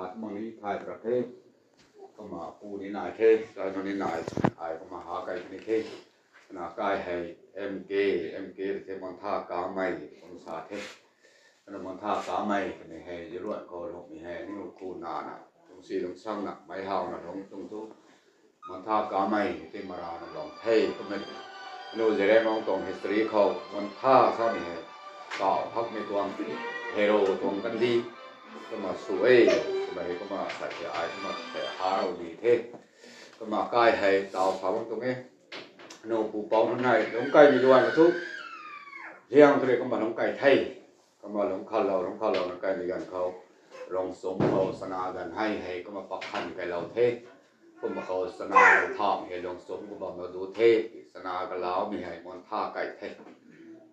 າດມັງນີ້ຖ່າຍປະເທດ ກໍມາປູນີ້ນາຍເທ ຕາຍໂນນີ້ນາຍ ອາຍກໍມາຫາໄກ່ນີ້ເທ ນາກາຍໃຫ້ເອັມເກ ເອັມເກເທ ມັນທ່າກາໄມ ອົງສາເທ ອະນຸມັນທາກາໄມ ເປັນແຫ່ຍຢູ່ລວດເຂົາລົງມີແຫ່ນີ້ຄູນານະ ຕົງສີລົງສັງນະ ໄມ້ເຮົານະ ລົງຕົງທຸ ມັນທາກາໄມ ເຕັມມາລານະ ລອງເທ ກໍແມ່ນໂນເຈແລມອງຕອງ history ເຂົາ ມັນທາຊາມີແຫ່ ກາວພັກໃນຕົວງ ເຮໂຣຕົວງກັນດີ ກໍມາສວຍ ສະບາຍກໍມາໃສ່ອາຍ ກໍມາແຕ່ຫາເຮົາດີເທ ກໍມາກາຍໃຫ້ຕາວສາວຕົງເອ ໂນປູເປົາຫັ້ນໃຫ້ ລົງໄກ່ມີລວນກະທຸ ຮຽງເທ ກໍມາລົງໄກ່ໄທ ກໍມາລົງຄັນເລົ່າ ລົງຄັນເລົ່ານຳໄກ່ມີກັນເຂົາ ລົງສົມເຂົາສະໜາກັນໃຫ້ ໃຫ້ກໍມາປັກຄັນໄກ່ເລົ່າເທ ກໍມາເຂົາສະໜາທາມເຮັດລົງສົມກໍບຳມາດູເທ ສະໜາກັນລາວມີໃຫ້ ມົນທາໄກ່ເທ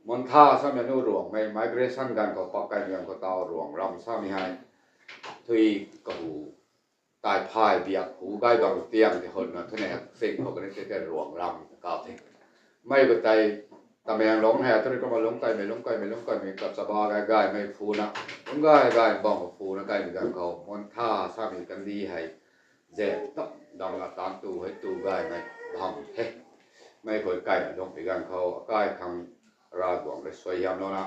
ມົນທາສາມຍານູຫຼວງ ໄມ migration ກັນເຂົາປັກໄກ່ເມືອງເຂົາຕາວຫຼວງ ລຳສາມີໃຫ້ ທຸຍກະຫູ ຕາຍພາຍບຽກຫູກາຍບັງຕຽງທີ່ຄົນນະ ທະແນກເສັງເຂົາກໍໄດ້ແຕ່ຫຼວງລຳກ່າວເຖິງ ໄມ້ກໍໄຕຕະແມງຫຼອງແຫ່ ທະເລກໍມາຫຼົງໄກ່ແມ່ ຫຼົງໄກ່ແມ່ ຫຼົງໄກ່ແມ່ ກັບສະບາກາຍກາຍໄມ້ພູນະ ຫຼົງກາຍກາຍບ້ອງພູນະ ກາຍມີກັນເຂົາ ມົນທາສາມີກັນດີໃຫ້ແຈກຕັບດອງລະຕານຕູ້ໃຫ້ຕູ້ກາຍໄມ້ບັງເຮ ໄມ້ຄົນໄກ່ລົງໄປກັນເຂົາ ກາຍຄັງລາດວງໄດ້ຊ່ວຍຍາມແລ້ວນະ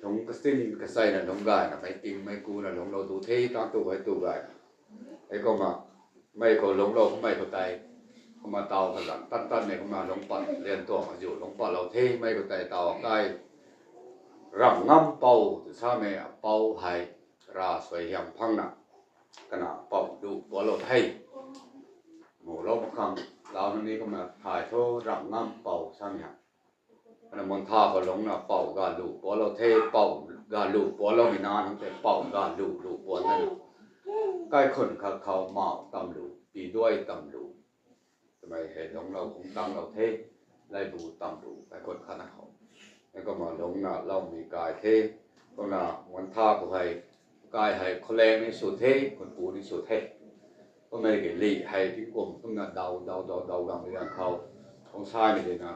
ຖົງກະສິນກະໄຊນະ ຖົງກາຍນະ ໄມ້ຕິງໄມ້ກູນະ ຖົງເຮົາຕູເທ ຕາຕູ້ໃຫ້ຕູ້ກາຍນະ ໄອ້ກໍມາ ໄມ້ກໍຫຼົງເຮົາ ໄມ້ກໍໄຕ ກໍມາເຕົາກັນຫຼັງ ຕັນໆ ແມ່ກໍມາຫຼົງປັດ ລຽນຕົວມາຢູ່ ຫຼົງປັດເຮົາເທ ໄມ້ກໍໄຕເຕົາກາຍ ຣຳງຳເປົ່າ ຊາແມ່ເປົ່າໃຫ້ ລາຊ່ວຍຮຽມພັງນະ ກະນາເປົ່າດຸປົວເຮົາໄທ ໝູ່ເຮົາບັກຄັງ ລາວນັ້ນນີ້ກໍມາຖ່າຍໂທ ຣຳງຳເປົ່າ ຊາແມ່ ອັນນັ້ນມົນທາກໍຫຼົງນະ ເປົ່າກາລຸປົວເຮົາເທ ເປົ່າກາລຸປົວເຮົາມີນານ ແຕ່ເປົ່າກາລຸລຸປົວນັ້ນ ກາຍຄົນຂະເຂົາມາວຕຳລຸ ປີດ້ວຍຕຳລຸ ສະໄໝເຫັນຂອງເຮົາຄົງຕຳເຮົາເທ ໄລ່ບູຕຳດູ ໄປຄົນຂະນະເຂົາ ແລ້ວກໍມາລົງນະ ເຮົາມີກາຍເທ ກໍນະ ມັນທາກໍໃຫ້ ກາຍໃຫ້ຄົນແລງນີ້ສູດເທ ຄົນປູນີ້ສູດເທ ກໍແມ່ນກະລີໃຫ້ທີ່ກົມ ກໍນະ ເດົາ ເດົາ ເດົາ ເດົາ ກຳໄປການເຂົາ ຂອງຊາຍນີ້ເດນະ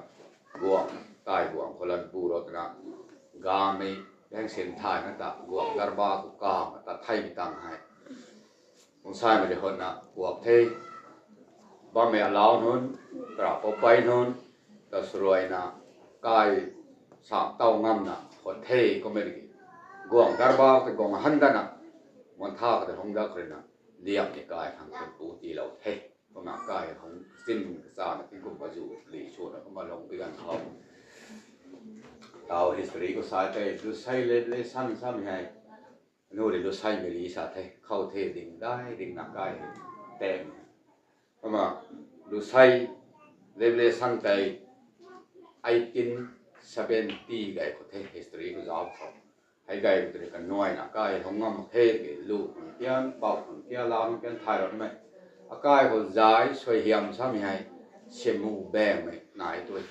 ກວາງ ຕາຍກວາງ ຄົນລະບູລັດຕະນະ ກາມນີ້ແບ່ງເສັ້ນທາຍນະຕະ ກວາງດາລະບາ ກາມ ຕະໄທມີຕັງໃຫ້ ຂອງຊາຍມາໄດ້ຮອດນະ ກວບເທ ບາແມ່ລາວໂນນ ກະລາປອໄປໂນນ ກະສະລວຍນະ ກາຍສາມເຕົ້າງາມນະ ຮອດເທກໍແມ່ນກວງດາລະບາ ກະກວງຫັນດານະ ມັນທາກະໄດ້ຮອງດັກເລີຍນະ ລຽມນີ້ກາຍທາງເປັນປູຕີເຫຼົ່າເທ ກໍນະກາຍຂອງສິນກະສານະ ທີ່ກຸມປະຢູ່ລີຊົນະ ກໍມາລົງເຮືອນເຂົາ ເຕົາຮິສະຕຣີກໍສາຍໄປ ດູໄຊເລເລຊັນຊ້ຳໃຫຍ່ ໂນເດໂລໄຊເມລີຊາເທ ເຂົ້າເທດິງໄດ້ດິງນາກາຍແຕງ ປະມາດູໄຊເລເວເລຊັງໄຕ ໄອຕິນສະເບນຕີໄກໂຄເທ ເຮສຕຣີກູຊາວເຂົາ ໄຮໄກໂຄເທກັນໜ່ວຍນາກາຍ ຫົງງຳເທເກລູກເກຍນ ເປົ່າເກຍລາວເກຍນໄທລອດແມ່ ອາກາຍໂຄຈາຍ ຊ່ວຍຮຽມຊາມີໃຫ້ ເຊຍໝູແບງໄມ້ນາຍໂຕຍ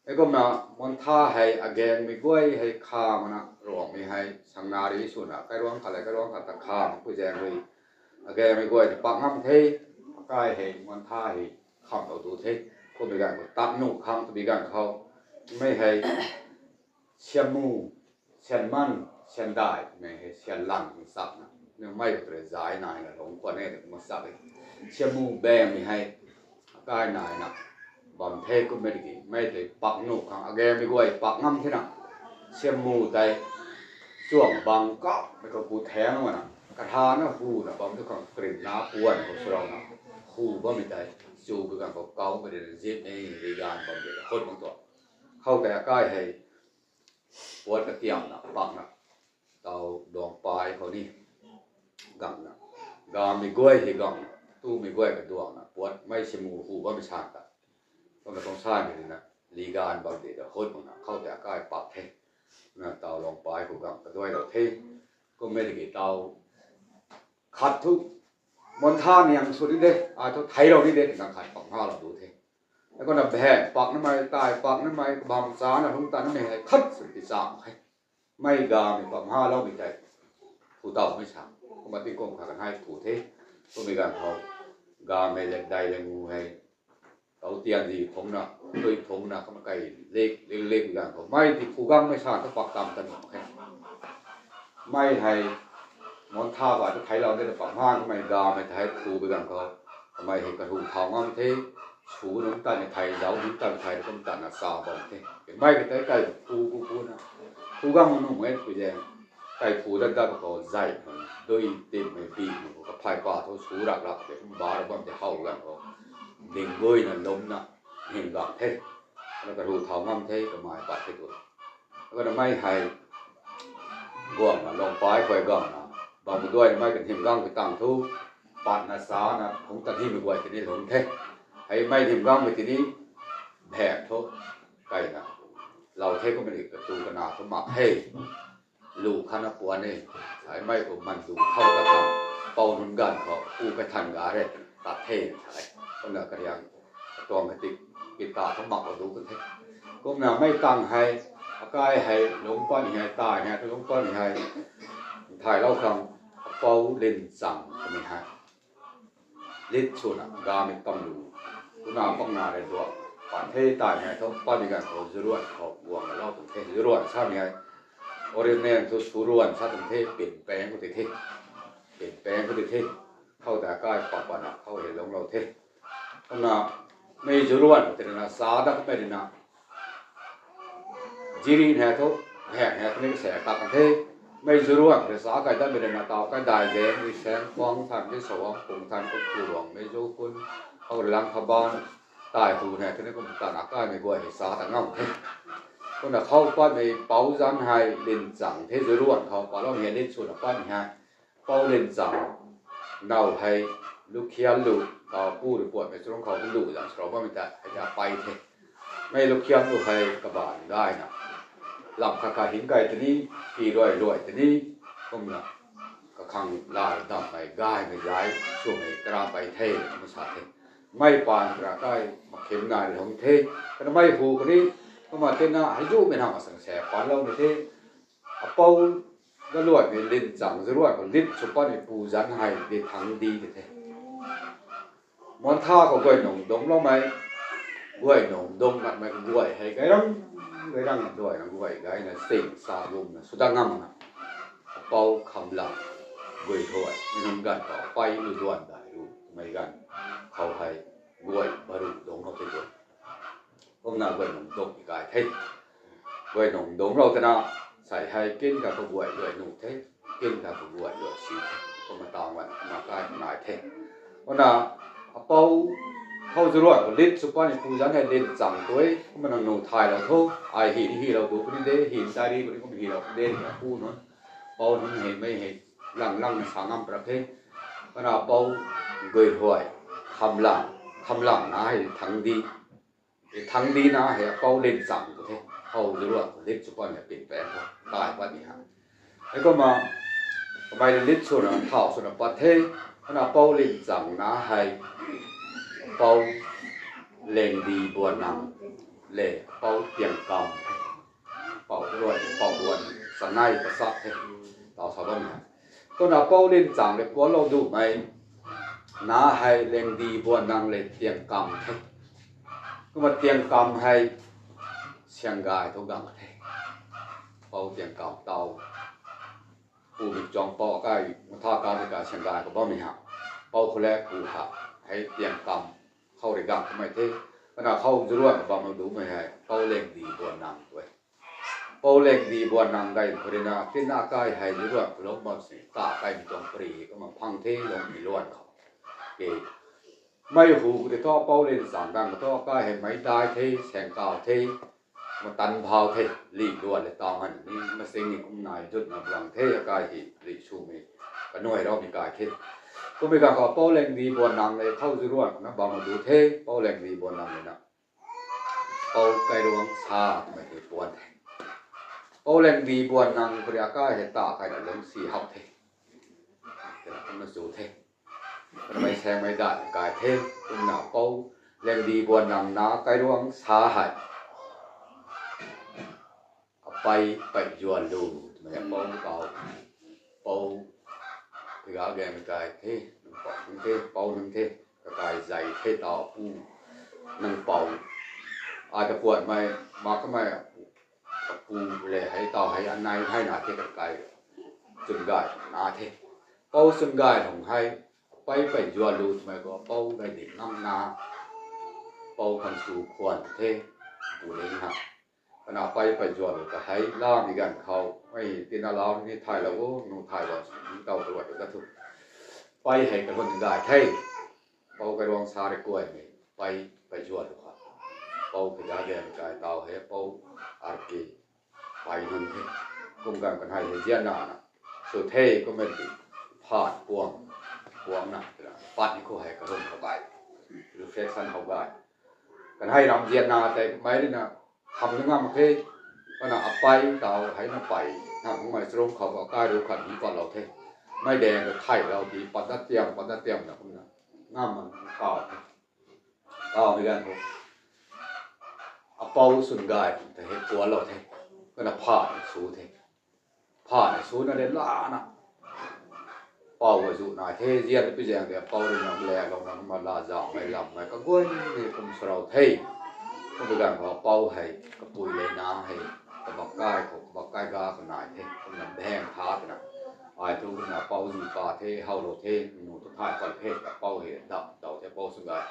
ໄອ້ກົມນະ ມັນທ່າໃຫ້ອາແກງມີກ້ວຍໃຫ້ຄາມນະ ຫຼວງມີໃຫ້ສັງນາດີສຸນນະ ໃກ້ຫຼວງຄາແລໃກ້ຫຼວງຄາຕະຄາມຜູ້ແຈງເລີຍ ອາແກງມີກ້ວຍປາກງາມເທ ປາກກາຍໃຫ້ມັນທ່າໃຫ້ຄຳເອົາຕູເທ ຄົນມີການຕັດໜູກຄຳມີການເຂົາ ໄມ້ໃຫ້ຊຽມໝູ ຊຽນມັນ ຊຽນດາຍ ແມ່ນໃຫ້ຊຽນຫຼັງສັກນະ ເນື້ອໄມ້ກໍເລີຍຈາຍນາຍນະ ຫຼວງຄວນແນ່ມາສັກ ຊຽມໝູແບງມີໃຫ້ ກາຍນາຍນະ ບຳເພັນກຸມເມດກິ ໄມ້ໄດ້ປັກໜູກຂັງອາແກມີກວຍ ປັກງຳເທນະ ຊຽມໝູໄຕ ຊ່ວງບັງກະ ແລ້ວກໍກູແທງມານະ ກະທານະ ຫູນະ ບຳທຸກຂັງກຣິນນາກວນຂອງສະເລົານະ ຫູບໍ່ມີໄຕ ຊູຄືກັນກໍເກົາບໍ່ໄດ້ເຈັບໃນລິການບຳເພັນຄົນບາງຕົວ ເຂົ້າແຕ່ອາກາຍໃຫ້ ປວດກະຕຽມນະ ປັກນະ ເຕົາດອງປາຍເຂົານີ້ ກັງນະ ກາມີກວຍທີ່ກັງ ຕູ້ມີກວຍກະດວງນະ ປວດໄມ້ຊິໝູຫູບໍ່ມີຊານກະ ກໍແມ່ນຕ້ອງຊານຢູ່ນີ້ນະ ລີການບາງເດດະໂຄດບັງນະ ເຂົ້າແຕ່ອາກາຍປັກເທ ນະ ເຕົາດອງປາຍຜູ້ກັງກະດ້ວຍລາວເທ ກໍແມ່ນທີ່ເຕົາ ຂັດທຸກ ມັນທ່ານຫຍັງສຸດນີ້ເດ້ ອາໂຕໄທເຮົານີ້ເດ້ ນະ ຂັດປັກຫາລາວດູເທ ແລ້ວກໍນຳແບກປັກນຳໄມ້ຕາຍ ປັກນຳໄມ້ບາງສານະ ຫົງຕານຳແມ່ໃຫ້ຂັດສຸດທີ່ສາມໃຫ້ ໄມ້ກາມີຄວາມຫາເລົ່າມີໃຈ ຜູ້ເຕົາໄມ້ສາມ ກໍມາຕິກົມພາກັນໃຫ້ຜູ້ເທ ກໍມີການເຮົາກາແມ່ເລັກໄດ້ແລະງູໃຫ້ ເຕົາຕຽນທີ່ຜົງນະ ໂດຍຜົງນະ ກໍມາໄກ່ເລັກ ເລັກໆ ການເຂົາ ໄມ້ທີ່ຜູ້ກາໄມ້ສານກໍປັກຕາມກັນໃຫ້ ໄມ້ໃຫ້ Môn thao và tôi thấy lâu nay là bảng hoang cái mày gà mày thấy thù với gàng có. Mày thì cả thù thao ngon thế. Chú nướng tay mày thấy, giáo nướng tay mày thấy, không tận là sao bóng thế. Cái mày cái thấy cái thù, thù, thù nè. Thù gàng nó nông ấy, cái gì. Cái thù đắt đắt có dạy, đôi tìm mày bị, có phải qua thôi, chú rạc rạc, để không bá được bóng thì hậu gàng có. Đỉnh gối là lốm nè, hình gàng thế. ແລ້ວກໍຮູ້ເທົ່າງາມເທກໍໝາຍປາດເທຕົວ ແລ້ວກໍນຳໄມ້ໄຫ ກວາງນະ ລອງປາຍຂ້ອຍກວາງນະ ບາງບຸດດ້ວຍນະ ໄມ້ກັນຫິມກາງໄປຕ່າງທູ ປາດນະສານະ ຫົງຕັນຫິມໄປກວາຍທີ່ນີ້ ຫຼົງເທ ໄຫໄມ້ຫິມກາງໄປທີ່ນີ້ ແບກໂທ ໄກ່ນະ ເຫຼົ່າເທກໍແມ່ນອີກ ກະຕູກະໜາໂທ ໝາກເທ ລູກຄະນະປວນເອງ ສາຍໄມ້ກໍມັນດູເຂົ້າກະທາງ ເປົ່າໜູນກັນເຂົາ ອູກະທັນກາເຣ ຕະເທນສາຍ ຄົນລະກະດຽງ ກະຕອງກະຕິກ ປິດຕາທຳໝັກເອົາດູກັນເທ ກົມໜ້າໄມ້ຕັງໄຫ ອາກາຍໄຫ ຫຼົງປ້ອນໄຫ ຕາຍໄຫ ກໍຫຼົງປ້ອນໄຫ ຖ່າຍເລົ່າຄຳ ເປົາເຫຼັ້ນຈັງ ກໍມີໄຫ ລິດຊຸນະ ກາມິດຕຳລູ ກຸນາປັງນາໄດ້ຕົວ ປານເທຕາຍແຮທອກ ປານມີການເຂົາຈະລວນ ເຂົາບວງລາວຕົງເທຈະລວນ ຊາມີໄຫ ໂອເຣແນນທຸສຟູລວນ ຊາຕົງເທ ເປັນແປງກຸຕິເທ ເປັນແປງກຸຕິເທ ເຂົ້າແຕ່ກາຍປາປານະ ເຂົ້າເຫັນລົງລາວເທ ອຳນາດ ໄມຈະລວນ ເຕນະນາ ສາດັກເມເດນາ ຈິຣິແຮໂທ ແຮແຮໂທ ເມກະແສກາກັນເທ ໄມຈະລວນ ເທສາກາຍດະເມເດນາ ຕາວກາຍດາຍແດງ ມີແສງຂອງທ່ານ ມີສະຫວ່າງຂອງທ່ານ ກໍຄືຫຼວງ ໄມໂຈຄຸນ ເອົາຫຼັງຂະບານ ຕາຍຫູແຮໂທ ເນກົມຕານາກາຍ ມີກວຍ ສາຕະເງົາເທ ຄົນນະເຂົ້າປານໃນເປົາຈັນໄຮ ເຫຼັ້ນຈັງ ເທຈະລວນ ເຂົ້າປານລອງເຮເຫຼັ້ນຊຸນນະປານໃນໄຮ ເປົາເຫຼັ້ນຈັງ ເນົ່າໄຮ ລູກຂຽນລູກ ກາວປູຫຼືປວດ ແມ່ຊຸລອງເຂົາເປັນລູກ ຢ່າງສະເລົາບໍ່ມີແຕ່ອາຈາໄປເທ ແມ່ລູກຂຽນລູກໄຮກະບານໄດ້ນະ ລຳຄາຄາຫິງໄກ່ຕະນີ້ ປີລວຍລວຍຕະນີ້ ກົມນະ ກະຄັງລາຍດຳໄປກາຍໄປຢາຍ ຊ່ວງໃນກະລາໄປເທ ທຳມະຊາດເທ ໄມ້ປານກະລາໄກ່ ມາເຂັມນາຍໃນຫົງເທ ກະນະໄມ້ຫູກະນີ້ ກໍມາເຕັນນະ ໃຫ້ຢູ່ແມ່ນເຮົາມາສັງແສປານເລົ່າໃນເທ ອາເປົາລະລວດນີ້ຫຼິ້ນຈັງຈະລວດກໍລິດສຸປະນີ້ປູຈັນໃຫ້ໄດ້ທັງດີແທ້ໆ ມ່ວນທ່າກໍກ້ວຍໜົງດົງລອງໄມ້ ກ້ວຍໜົງດົງມັດໄມ້ກໍກ້ວຍໃຫ້ໄກລັງ ໄກລັງດ້ວຍນະກ້ວຍໄກນະເສັງສາວລົມນະສຸດຕະງຳນະ ອາເປົາຄຳລາກ້ວຍຖ້ວຍ ແມ່ນນຳກັນກໍໄປຢູ່ດວນໄດ້ຢູ່ໄມ້ກັນ ເຂົາໃຫ້ກ້ວຍບາລຸດົງເຮົາໄປດ້ວຍ ພວກນາງເບິ່ງດົກອີກາຍເທ ເວີຍໜົງດົງເລົ່າຕະນາ ໃສ່ໄຮກິນກະກະບວຍດ້ວຍໜູເທ ກິນກະກະບວຍດ້ວຍຊີເທ ກໍມາຕາງວັນມາກາຍນາຍເທ ວະນາ ອາເປົາ ເຂົາຈະລວຍກໍລິດສຸປານິປູຈັນໃຫ້ເຫຼັ້ນຈັງຕົວ ກໍມານັ່ງໜູຖ່າຍລາວໂທ ອາຍຫີນຫີລາວດູຄົນນີ້ເດ ຫີນຕາຍດີຄົນນີ້ກໍມີຫີລາວເດ ປູນນ ເປົາໜູໃຫ້ໄມ່ໃຫ້ຫຼັງຫຼັງສາງງາມປະເພດ ວະນາ ເປົາເກີຍຫວຍ ຄຳຫຼັງ ຄຳຫຼັງນາໃຫ້ທັງດີ ທັງດີນາໃຫ້ເປົາເຫຼັ້ນຈັງໂຕເທ ເຮົາຈະລວດເຫຼັ້ນຊຸປອນໃຫ້ເປັນແປງຕາຍປາຕິຫານ ແລ້ວກໍມາ ໄປເຫຼັ້ນຊຸນນະເຖົ້າຊຸນນະປະເທ ຄະນະເປົາເຫຼັ້ນຈັງນາໃຫ້ເປົາແລງດີບວນນຳ ແລະ ເປົາຕຽງກຳ ເປົາລວຍ ເປົາບວນ ສະໄນປະສາດເທ ເຕົາສະຫວັນນະ ກໍນາເປົາເຫຼັ້ນຈັງ ແລະ ກວນລາວດູໄໝ ນາໃຫ້ແລງດີບວນນຳ ແລະ ຕຽງກຳເທ ກໍມາຕຽງກຳໃຫ້ ຊຽງກາຍໂທກຳເທ ເປົາຕຽງກຳເຕົາ ປູມິກຈອງເປົາອາກາຍ ມະທາການກາຊຽງກາຍກໍບໍ່ມີຫາ ເປົາໂຄແລກກູຫາ ໃຫ້ຕຽງກຳ ເຂົ້າໄດ້ການກໍໄມ່ເທ ຄະນະເຂົາຈະລວດກໍບໍ່ມາດູໄໝໃຫ້ ເປົາແລງດີບວນນຳດ້ວຍ ເປົາແລງດີບວນນຳໄດ້ ໂຄເດນາ ເຕັນອາກາຍໃຫ້ຈະລວດລົງມາຊິ ຕາໄກມີຈອງປຣີ ກໍມາພັງເທລົງມີລວນເຂົາ ເກ ໄມ້ຫູກະຕິເທາະເປົາເຫຼັ້ນສາມດັງກະເທາະກາຍໃຫ້ໄມ້ດາຍເທ ແສງກາວເທ ມາຕັນພາວເທ ລີກລວນແລະຕາມຫັ້ນນີ້ ມາເສັງນີ້ກຸມນາຍຈຸດນຳລັງເທ ອາກາຍເທ ລີກຊູມີ ກະໜ່ວຍລອງມີກາຍເທ ກຸມມີກາເຂົາເປົາແລງດີບວນນຳເລີຍ ເຂົ້າຈະລວດນະບາມາດູເທ ເປົາແລງດີບວນນຳເລີຍນະ ເປົາໄກ່ຫຼວງຊາໄມ້ເທປວນເທ ເປົາແລງດີບວນນຳ ໂຄເດອາກາຍເທ ຕາໄກ່ລະເລິງສີເຮົາເທ ເປັນລະຄົນມາຊູເທ ໄມ້ແຊງໄມ້ດານກາຍເທ ອຸນນາເປົາແລງດີບວນນຳນາໄກ່ຫຼວງຊາໃຫ້ ອາໄປໄປຍວນລູ ແມ່ເປົາເປົາ ເປົາ ຄືອາແດງກາຍເທ ເປົາໜຶ່ງເທ ເປົາໜຶ່ງເທ ກະກາຍໃຈເທເຕົາປູ ໜຶ່ງເປົາ ອາດຈະປວດໄໝ ມາກະໄໝ ກະປູແລໃຫ້ເຕົາໃຫ້ອັນໃນໃຫ້ໜາເທກະກາຍ ຈົນກາຍໜາເທ ເປົາຊຸນກາຍຫົງໄຮ ໄປໄປຢວນລູ ສະໄໝກໍເປົາໄດ້ດິນນຳນາ ເປົາຄັນຊູຄວນເທ ປູເລັງຫະ ຂະໜາດໄປໄປຢວນລູກະໄຮລາມອີກກັນເຂົາ ໄອ້ຕິນາລາວນີ້ຖ່າຍລາວ ໂອ້ ໜູຖ່າຍວ່າເຕົ້າຕະຫຼວດກະທຸກ ໄປໄຮກະທົນໄດ້ເທ ເປົາກະດວງຊາໄດ້ກວຍນີ້ ໄປໄປຢວນລູກ ເປົາຂະຢາຍແດນກາຍຕາວເຮ ເປົາອາເກ ໄປຫັ້ນເທ ກົມກັນກັນໄຮເຮຈຽນນານະ ສຸເທກໍແມ່ນຜ່ານກວາງ ກວາງນະ ປັດນີ້ໂຄໄຮກະເຮີນເຂົ້າໄປ ຫຼືເຟກຊັນເຂົ້າໄປ ກັນໄຮນຳຈຽນນາແຕ່ໄມ້ນີ້ນະ ຄຳງາມເທ ປະນາອະໄປຕາວໄຮນຳໄປ ນຳໄມ້ສະລົງເຂົາກໍກາຍດູຂັນມີປັດເຫຼົ່າເທ ໄມ້ແດງກໍໄທເຫຼົ່າຕີປັດດັດຕຽມ ປັດດັດຕຽມນະ ງາມມັນກາວ ກາວມີແດງ ອະເປົາຊຸນກາຍ ແຕ່ເຮັດກວນເຫຼົ່າເທ ກໍນະຜ່ານສູເທ ຜ່ານສູນະເດລານະ ເປົາກະຢູ່ນາເທ ຈຽນໄປແຈງແຕ່ເປົານຳແລລອງນຳມາລາຈາໄມ້ລຳໄມ້ກະກວຍນີ້ກຸມສະເລົາເທ ກໍມີການເປົາໃຫ້ກະປຸຍເລີຍນາ ໃຫ້ກະບັກກາຍເຂົາ ກະບັກກາຍກາຂະໜາຍເທ ນຳແດງທາດນະ ອາຍທຸນະ ເປົາຢູ່ປາເທ ເຮົາໂລເທ ໜູຕະພາຍປັນເພ ເປົາເຮດຳເຕົາເທ ເປົາສຸງກາຍ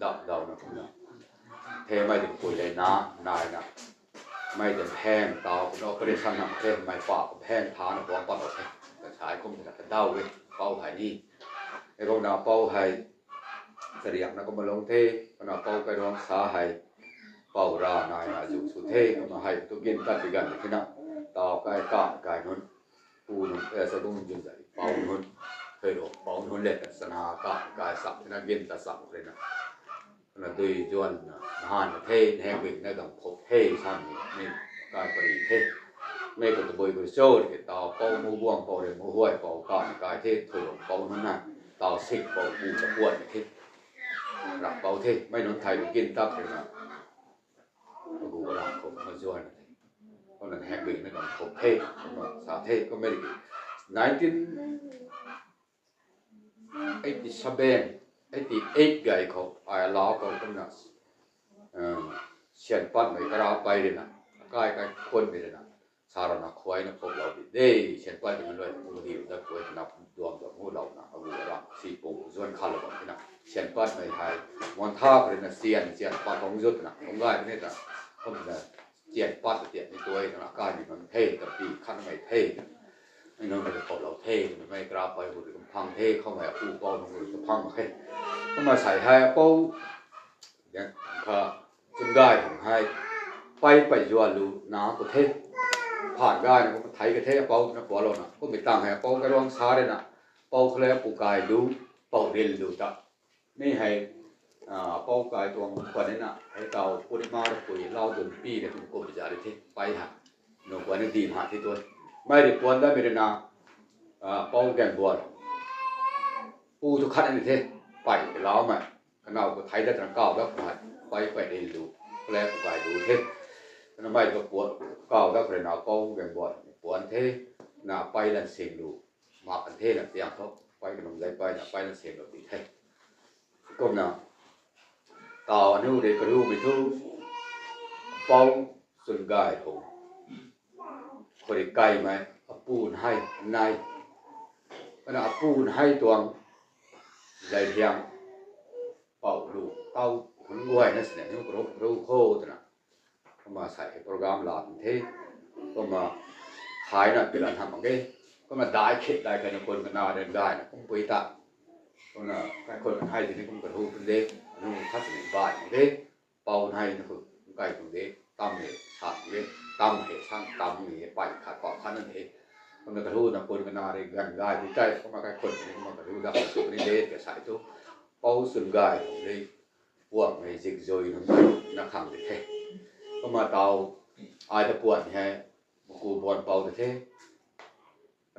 ດຳເຕົານະ ເທໄມ້ເຕັມປຸຍໄລນາ ນາຍນະ ໄມ້ເຕັມແພງ ຕາວເນາະ ປະເດຊັນນຳເທ ໄມ້ປາກແພງ ທານະ ບອງປັນເອົາເທ ກະຊາຍຄົມເທນະ ກະເດົາເວີຍ ເປົາໄຫ້ນີ້ ໃຫ້ພວກນາເປົາໄຫ້ ສະດຽກນະ ກໍມາລົງເທ ພວກນາເປົາໄປລອງສາໄຫ້ ເປົາລານາຍນາຢູ່ສຸເທ ກໍມາໄຫ້ຕຸກິນຕັດຕິກັນເທນະ ຕາວກາຍການກາຍນົນ ປູນົນ ເອີ ສະບຸງຈຸນໃຈ ເປົານົນ ເຄີຍອອກເປົານົນແລະ ສະນາການກາຍສັກເທນະ ເວັນຕະສັກເລຍນະ ນະ ໂດຍຈວນນະ ຫານເທ ແຮງເວັນນະ ດັງພົບເທ ຊັ້ນນີ້ ການປະດີເທ ແມ່ກໍຕະເບີຍກໍໂຊ ເກຕາເປົາໝູບ່ວງ ເປົາເດໝູຫ້ວຍ ເປົາການກາຍເທ ໂທເປົານັ້ນນະ ຕາວເສັກ ເປົາປູຕະກວດເທ ລັກເປົາເທ ໄມ້ນົນໄທກິນຕັບເທນະ ອະກູອະລາມຄົມມາຈວນ ເພາະນັ້ນແຮງເວັນນະ ດັງພົບເທ ສາເທ ກໍແມ່ນ nineteen eighty-seven, eighty-eight ໄກເຂົາ ອາຍລາວເຂົາກຳນະ ເອີ ຊຽນປັດໄມກະລາໄປເດນະ ກາຍກາຍຄົນເດນະ ສາລະນະຄວາຍນະ ພວກລາວເດ ຊຽນປັດເປັນລວຍ ຜູ້ດີລະຄວາຍນະ ດວງດອກຮູ້ລາວນະ ອາວຸລະ ສີປົງ ສ່ວນຄາລະບອນນະ ຊຽນປັດໄມໄຮ ມອນທາເດນະ ຊຽນ ຊຽນປັດຂອງຍຸດນະ ຂອງລາຍເດນະ ຄົນນະ ຊຽນປັດຕຽນໃນຕົວເອງນະ ກາຍຢູ່ນຳເທ ຕະປີ ຄັນໄມເທ ໃນນັ້ນກໍເຂົາເລົ່າເທ ໄມກະລາໄປຫຸດກຳພັງເທ ເຂົາມາປູເປົານຳກຳພັງເທ ເຂົາມາໃສ່ໃຫ້ເປົາ ຢ່າງຂ້າ ຈົນກາຍໃຫ້ ໄປໄປຢູ່ວ່າລູນາກໍເທ ຜ່ານກາຍນະ ກໍໄທກະເທເປົານະ ເປົາລາວນະ ກໍໄປຕັ້ງໃຫ້ເປົາກະລວງຊາເດນະ ເປົາຄະແລປູກາຍລູ ເປົາເດັນລູຕະ ນີ້ໃຫ້ ອາ ເປົາກາຍຕົວຂວັນນີ້ນະ ໃຫ້ເຕົາປຸລິມາລະປຸຍລາວດົນປີເດ ເປັນກົມຈາລິເທ ໄປຫາ ໂນກວນດີມຫາທີ່ຕົວ ໄມໄດ້ປວນໄດ້ເມດນາ ອາ ເປົາແກນບວນ ປູທຸກຂັດອັນນີ້ເທ ໄປລາວມາ ຂະໜາດກໍໄທໄດ້ຕັ້ງເກົ້າແລ້ວ ໄປໄປໄດ້ລູ ແລະກາຍດູເທ ຂະໜາດໄມກໍປວນເກົ້າແລ້ວ ຂະໜາດເປົາແກນບວນ ປວນເທ ໜ້າໄປລັນເຊງລູ ມາກັນເທນະ ຕຽງເຂົາ ໄປກັນນຳໄດ້ໄປນະ ໄປນຳເສນດອກດີແທ້ ກົມນະ ຕາວອະນຸເດກະລູໄມທູ ເປົາສຸນກາຍໂທ ຄົນໄກໄໝ ອະປູນໄຮ ນາຍ ປະນາອະປູນໄຮຕວງ ໄລທຽງ ເປົາລູກເຕົ້າ ຄົນງວຍນະ ສະແນງ ກະໂລກ ກະໂລໂຄຕະນະ ກໍມາໃສ່ໂປຣແກຣມລາວເທ ກໍມາຂາຍນະ ເປັນລານທຳເອົາເດ້ ກໍມາດາຍເຂດດາຍໄຄນະ ຄົນກະນາເດີນດາຍນະ ກຸມປຸຍຕະ ຄົນນະ ໃຫ້ຄົນໄທທີ່ນີ້ກຸມກະທູເພິ່ນເດ້ ອະນຸຄັດສະເໜ່ບາຍເດ້ ເປົາໄທນະ ຄົນໄກເພິ່ນເດ້ ຕຳເດ້ ສາດເດ້ ຕຳເດ້ ສ້າງຕຳເດ້ ໄປຂາດປອກຂາດນັ້ນເດ້ ຄົນນະກະທູນະ ຄົນກະນາເດີນດາຍທີ່ໃຈ ກໍມາໃກ້ຄົນນີ້ ມາກະທູດັກສຸນີ້ເດ້ ກະສາຍຕຸ ເປົາສຸນກາຍເດ້ ພວກໃນຊິກໂຈຍນຳນະຄັງເດ້ ກໍມາເຕົາອາຍຕະປວນແຮ ມາກູບອນເປົາເດ້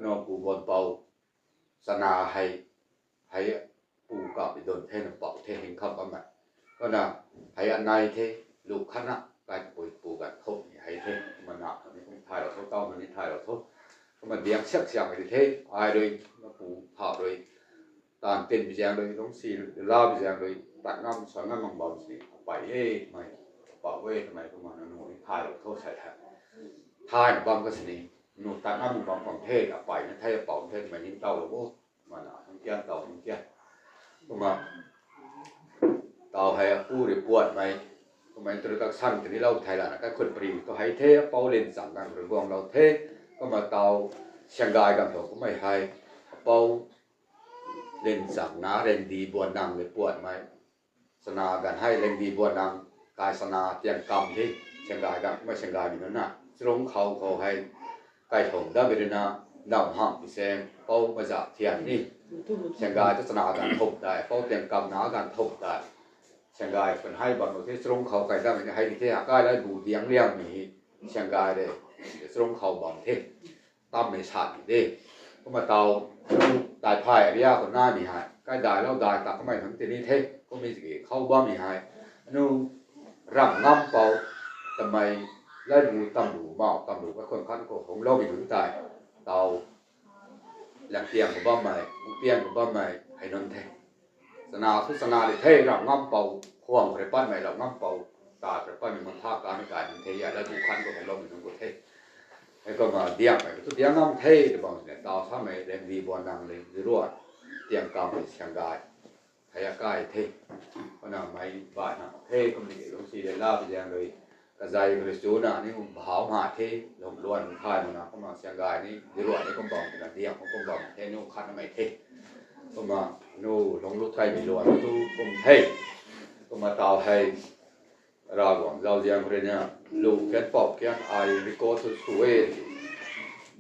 ນອກກູບອນເປົາ ສະໜາໄຮ ໄຮປູກາບໄປດົນເທນຳເປົາເທ ເຮັງຄຳອາມາ ກໍນະ ໄຮອັນໃນເທ ລູກຄະນະ ກາຍປຸຍປູການຄົບໃຫ້ເທ ມານະ ອັນນີ້ຜົມຖ່າຍລາວໂທ ເຕົ້າມັນນີ້ຖ່າຍລາວໂທ ກໍມາດຽງເຊກສຽງໄປເທ ອາຍໂດຍ ມາປູພາບໂດຍ ຕານເຕັ້ນໄປແຈງໂດຍ ລົງສີລາວໄປແຈງໂດຍ ຕັດງາມ ສອນງາມມັງບອນສີ ເອົາໄປເອີ ໄມ ເປົາເວີຍ ທຳໄມປະມານນັ້ນ ຖ່າຍລາວໂທໃສ່ ຖ່າຍບຳກັນສະນີ້ ໜູຕັດນ້ຳບາງຂອງເທດ ເອົາໄປນະ ໄທເອົາເປົາເທດ ມາຍິງເຕົ້າລະໂອ ມານະ ທັງກຽນເຕົ້າທັງກຽນ ກໍມາເຕົ້າໃຫ້ອາປູໄດ້ປວດໃໝ່ ກໍມາອິນໂຕຣະດັກຊັນ ຕົວນີ້ເລົ່າໄທລະນະ ກະຄົນປຣີ ກໍໃຫ້ເທເປົາເຫຼັ້ນສັງກັນ ເລື່ອງລາວເທ ກໍມາເຕົ້າສຽງກາຍກັນ ເຂົາກໍມາໃຫ້ເປົາເຫຼັ້ນສັງນາ ເຫຼັ້ນດີບວນນັງ ໄດ້ປວດໃໝ່ ສະໜາກັນໃຫ້ເຫຼັ້ນດີບວນນັງ ກາຍສະໜາຕຽງກຳທີ່ສຽງກາຍກັນ ມາສຽງກາຍນີ້ນັ້ນນະ ສະຫຼົງເຂົາ ເຂົາໃຫ້ໄກ່ຖົງດາເວລະນາ ດຳຫັງແສງ ເປົາມາຈາກທຽນນີ້ ສຽງກາຍສະໜາກັນທົບໄດ້ ເປົາຕຽງກຳນາກັນທົບໄດ້ ສຽງກາຍເພິ່ນໃຫ້ບັງໂນເທ ສະຫຼົງເຂົາໄກ່ດຳໃຫ້ເທ ອາກາຍໄດ້ບູດຽງລຽງມີ ສຽງກາຍເດ້ ສະຫຼົງເຂົາບັງເທ ຕຳໃນສາດນີ້ເດ້ ກໍມາເຕົ້າ ຕາຍພາຍອາລິຍະຄົນໜ້ານີ້ໃຫ້ ກາຍດາຍເລົ່າດາຍຕັກໄມ້ທັງທີ່ນີ້ເທ ກໍມີຊິເຂົ້າບ້ານນີ້ໃຫ້ ອະນຸ ຣຳງຳເປົ່າ ຕະໄມ ໄລໝູຕຳຫຼູເມົາ ຕຳຫຼູກໍຄົນຄັນກໍຄົງເລົ່າມີໜຶ່ງຕາຍ ເຕົ້າ ແຫຼງຕຽງກໍບ້ານໃໝ່ ມຸກຕຽງກໍບ້ານໃໝ່ ໃຫ້ນອນເທ ສະໜາ ສະໜາໄດ້ເທ ຣຳງຳເປົ່າ ຂວາງໄດ້ປັດໃໝ່ ຣຳງຳເປົ່າ ຕາໄດ້ປັດໃໝ່ ມັນທາການໃນກາຍມັນເທ ຢາໄດ້ບຸຄັນກໍຄົງເລົ່າມີໜຶ່ງກໍເທ ໃຫ້ກໍມາດຽງໄປ ກໍຕຽງນຳເທ ແຕ່ບາງເທື່ອເຕົ້າຊ້ຳໃຫ້ແດງດີບໍ່ນັງເລີຍ ຫຼືວ່າຕຽງກຳໃຫ້ສຽງກາຍ ໄທອາກາຍເທ ປະນາໄມ້ບາດນະເທ ກໍມີລົງສີເດລາໄປແດງເລີຍ ກະໃຈກະໄດ້ຊູນະ ນີ້ຫາວຫາເທ ລົງລ້ວນຂາຍມານະ ກໍມາສຽງກາຍນີ້ ເດລວນນີ້ກໍບອງ ກະດຽງກໍບອງເທ ນູຄັນໃໝ່ເທ ກໍມານູລົງລຸໄທມີລ້ວນຕູກົມເທ ກໍມາຕາວໄທ ລາວ ລາວຢຽງເຣນຍາ ລູກແກນປອບແກນອາຍ ລິໂກສຸສເວ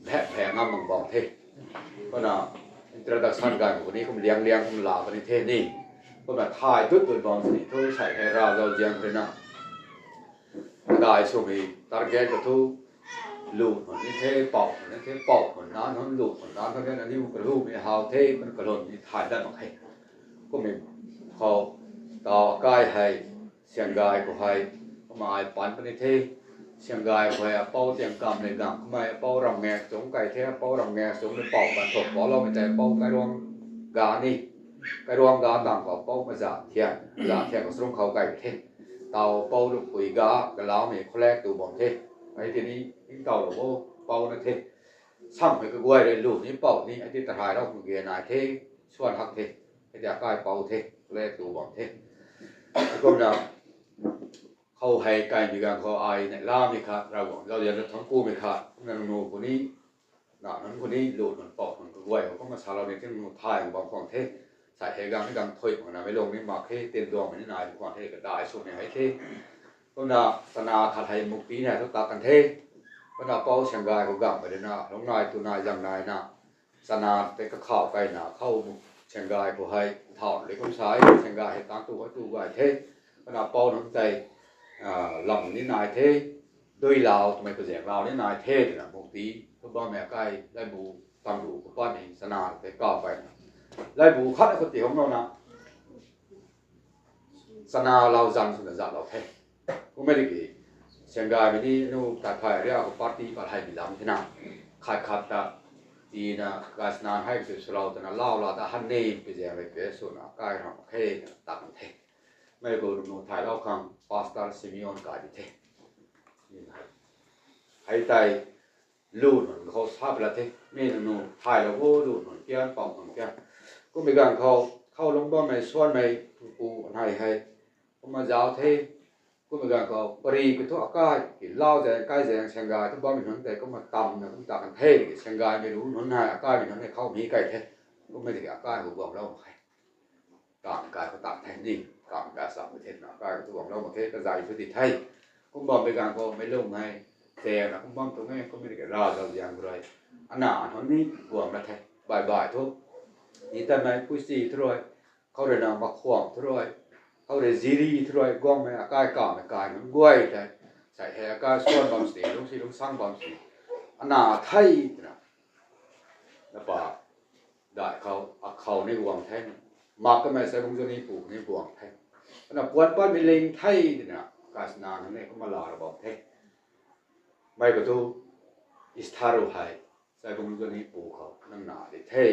ແພະແພະງາມມັງບອງເທ ກໍນາ ອິນໂຕຣະດັກຊັນການ ຄົນນີ້ກໍລຽງລຽງຄົນລາວ ຄົນນີ້ເທນີ້ ກໍນາ ຖ່າຍຕຸດຕົວບອງສະນິດໂທ ໃສ່ໃຫ້ລາວ ລາວຢຽງເຣນຍາ ກາຍສຸມີ ຕາແກນກະທູ ລູກຄົນນີ້ເທ ເປົ່າຄົນນີ້ເທ ເປົ່າຄົນນັ້ນຄົນ ລູກຄົນນັ້ນຄົນ ອັນນີ້ມັນກະທູມີຫາວເທ ມັນກະຫຼົ່ນມີ ຖ່າຍໄດ້ບັກເທ ກໍມີເຂົາ ຕາກາຍໃຫ້ ສຽງກາຍກໍໃຫ້ ກໍມາອາຍປັນປະນິເທ ສຽງກາຍກໍໃຫ້ເປົາຕຽງກຳໃນກຳ ກໍມາເປົາຣຳແງກສົງໄກ່ເທ ເປົາຣຳແງກສົງໃນເປົາບັນທົບ ບໍ່ລອງແຕ່ເປົາໄກ່ລວງການີ້ ໄກ່ລວງກາຕ່າງກໍເປົາມາຈາກທຽນ ຈາກທຽນກໍສະຫຼົງເຂົ້າໄກ່ເທ ເຕົ້າເປົາລູກປຸຍກາ ກະລາວມີຄົນແລກຕູບອມເທ ໄອ້ທີ່ນີ້ຍິງເຕົ້າລະໂອ ເປົານະເທ ຊ້ຳໃຫ້ກະກວຍໄດ້ລູກນີ້ເປົານີ້ ໄອ້ທີ່ຕະຫາຍລາວເກນາຍເທ ຊວນຮັກເທ ໄອ້ທີ່ອາກາຍເປົາເທ ແລກຕູບອມເທ ກໍນະ ເຂົາໃຫ້ໄກ່ມີການຂໍອາຍໃນລາວມີຄະ ລາວ ລາວຢາກຈະທຳກູມີຄະ ນັ້ນໜູຜູ້ນີ້ ນະນັ້ນຜູ້ນີ້ ລູກນັ້ນປອກມັນກໍໄວ ເຂົາກໍມາສາລາວນີ້ ເຖິງໜູຖ່າຍບາງຂອງເທ ໃສ່ໃຫ້ກາງໃຫ້ກາງຖ້ວຍ ມັນນະໄວ້ລົງນີ້ ມາເຄ ເຕັມດວງມັນນີ້ນາຍ ຂອງເທກໍໄດ້ ຊ່ວງນີ້ໃຫ້ເທ ເພິ່ນນະ ສະໜາຄັດໃຫ້ໝູກປີແນ່ ທຸກຕາກັນເທ ເພິ່ນນະ ເປົາສຽງກາຍກໍກຳໄປເດ້ນະ ລົງນາຍ ຕູນາຍ ຍັງນາຍນະ ສະໜາເຕັກກະຂ່າວໄກ່ໜາ ເຂົ້າສຽງກາຍຜູ້ໃຫ້ ເຖົ້າເລັກຄົນຊາຍ ສຽງກາຍໃຫ້ຕາງຕູ້ໃຫ້ຕູ້ໄວເທ ຄະນະເປົານ້ຳໃຈ ອາ ລຳນີ້ນາຍເທ ໂດຍລາວ ທຳໄມກະແສງລາວນີ້ນາຍເທນະ ໝູກຕີ ຄືບໍ່ແມ່ໄກ່ ໄລ່ບູຕຳດູ ກະປ້ອນໃຫ້ສະໜາໄປກ່າວໄປນະ ໄລ່ບູຄັດໃຫ້ຄົນຕີຂອງເຮົານະ ສະໜາລາວຈັນ ສຸນນະຈາລາວແທ້ ບໍ່ແມ່ນອີກ ສຽງກາຍມີນີ້ ນູຕາໄພເຣຍ ກະປາຕີປາໄທມີລຳເທນະ ຂາດຂາດຕະ ຕີນະ ກາຍສະໜານໃຫ້ເປັນສຸລາວຕະນະລາວລາຕະຫັນເນ ໄປແຈງໄປເປໂຊນາ ກາຍນຳເທ ຕັກເທ ແມ່ໂກນຸໄທລາວຄັງ ປາສຕາຊິມິອອນກາຍເທ ໃຫ້ໄຕ ລູນເຂົາຊາບລະເທ ແມ່ນໜູ ຖ່າຍລະໂອ ລູນເກນ ປອກເກນ ກໍມີການເຂົາ ເຂົ້າລົງບ່ອນໃນສວນໃນປູອັນໃຫ້ໃຫ້ ກໍມາຍາວເທ ກໍມີການເຂົາປະຣີກະທົອາກາຍ ກິນເຫຼົ້າແຈງໄກ່ແຈງແຊງກາຍ ກໍບໍ່ມີຫຍັງແຕ່ກໍມາຕຳນະ ກໍຕາກັນເທ ແຊງກາຍໄມ່ຮູ້ໜົນໃຫ້ອາກາຍມີຫຍັງໃຫ້ເຂົາມີໄກ່ເທ ກໍມີແຕ່ອາກາຍຫົວບວມເລົ່າໃຫ້ ກາມກາຍກໍຕາກແທນນີ້ ກາມກາຍສາມປະເທດນະ ກາຍກໍຖືວ່າເຮົາປະເທດກະໃຈຄືທີ່ໄທ ກຸມບອມໄປກາງກໍໄມ່ລົງໃຫ້ແຊນະ ກຸມບອມຕົງແມ່ກໍມີແຕ່ລາວລາວຢ່າງໃດ ອັນໜ້າອັນນີ້ກວມລະແທ້ ບາຍບາຍທຸກ ນີ້ແຕ່ໃນປຸຊີທຸລອຍ ເຂົາໄດ້ນຳມາຂວາງທຸລອຍ ເຂົາໄດ້ຊີຣີທຸລອຍ ກວມແມ່ອາກາຍກາມກາຍມັນກວຍແທ້ ໃສ່ແຮອາກາຍສ່ວນບອມສີ ລົງສີລົງສັງບອມສີ ອັນໜ້າໄທນະ ລະປາ ດາຍເຂົາ ອັກເຂົາໃນຫວ່າງແທ້ ມັກກະແມ່ນໃສ່ບົງໂຈນີປູໃນຫວ່າງແທ້ ອັນນະປວນປ້ອນເປັນເລັງໄທນີ້ນະ ກາສະໜາງນັ້ນເອງກໍມາລາລະບອມແທ້ ໄມກະທູ ອິສທາໂຣໄຮ ໃສ່ບົງໂຈນີປູເຂົາ ໜັງໜາໄດ້ແທ້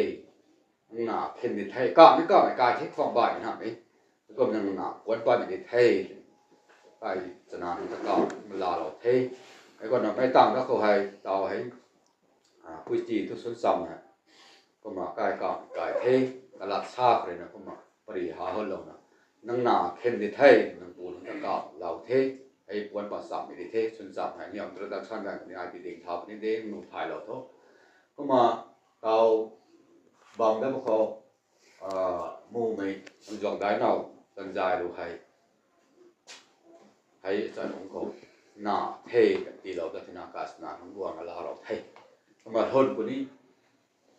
ໜັງໜາເພັນໄດ້ແທ້ ກາມນີ້ກາມໃນກາຍເທັດຂອງບາດນີ້ນະ ເອີ ກໍໜັງໜາປວນປ້ອນໄດ້ແທ້ ກາສະໜາງນັ້ນກະມາລາລະແທ້ ໄອ້ກ່ອນນະໄປຕາມລະເຂົາໃຫ້ ເຕົາໃຫ້ ອາ ປຸຍຈີ່ທຸກຊົນຊຳນະ ກໍມາກາຍກາມກາຍເທ ຕະຫຼາດຊາກເລີຍນະ ກໍມາປະລິຫາເຮົາລົງນະ ນັງໜາເຂັນເດໄທ ນັງປູນຕະກາມລາວເທ ໃຫ້ປວນປາສາມເດເທ ຊົນຊຳໃຫ້ຍອມຕະຫຼາດຊາກນັ້ນນີ້ ອາຍປີເດັງທ້າວນີ້ເດ້ ໜູຖ່າຍລາວໂທ ກໍມາເຕົາບຳໄດ້ບໍ່ເຂົາ ເອີ ໝູ່ໄມ້ ມັນຈອງໄດ້ເນົາ ສັນຍາຍລູໄຮ ໄຮອາຈານອົງເຂົາ ໜ້າເທກັນຕີເຫຼົ່າ ດັດທະນາກາສະໜາ ທັງບວງອາລາເຫຼົ່າໄທ ກໍມາທົນຜູ້ນີ້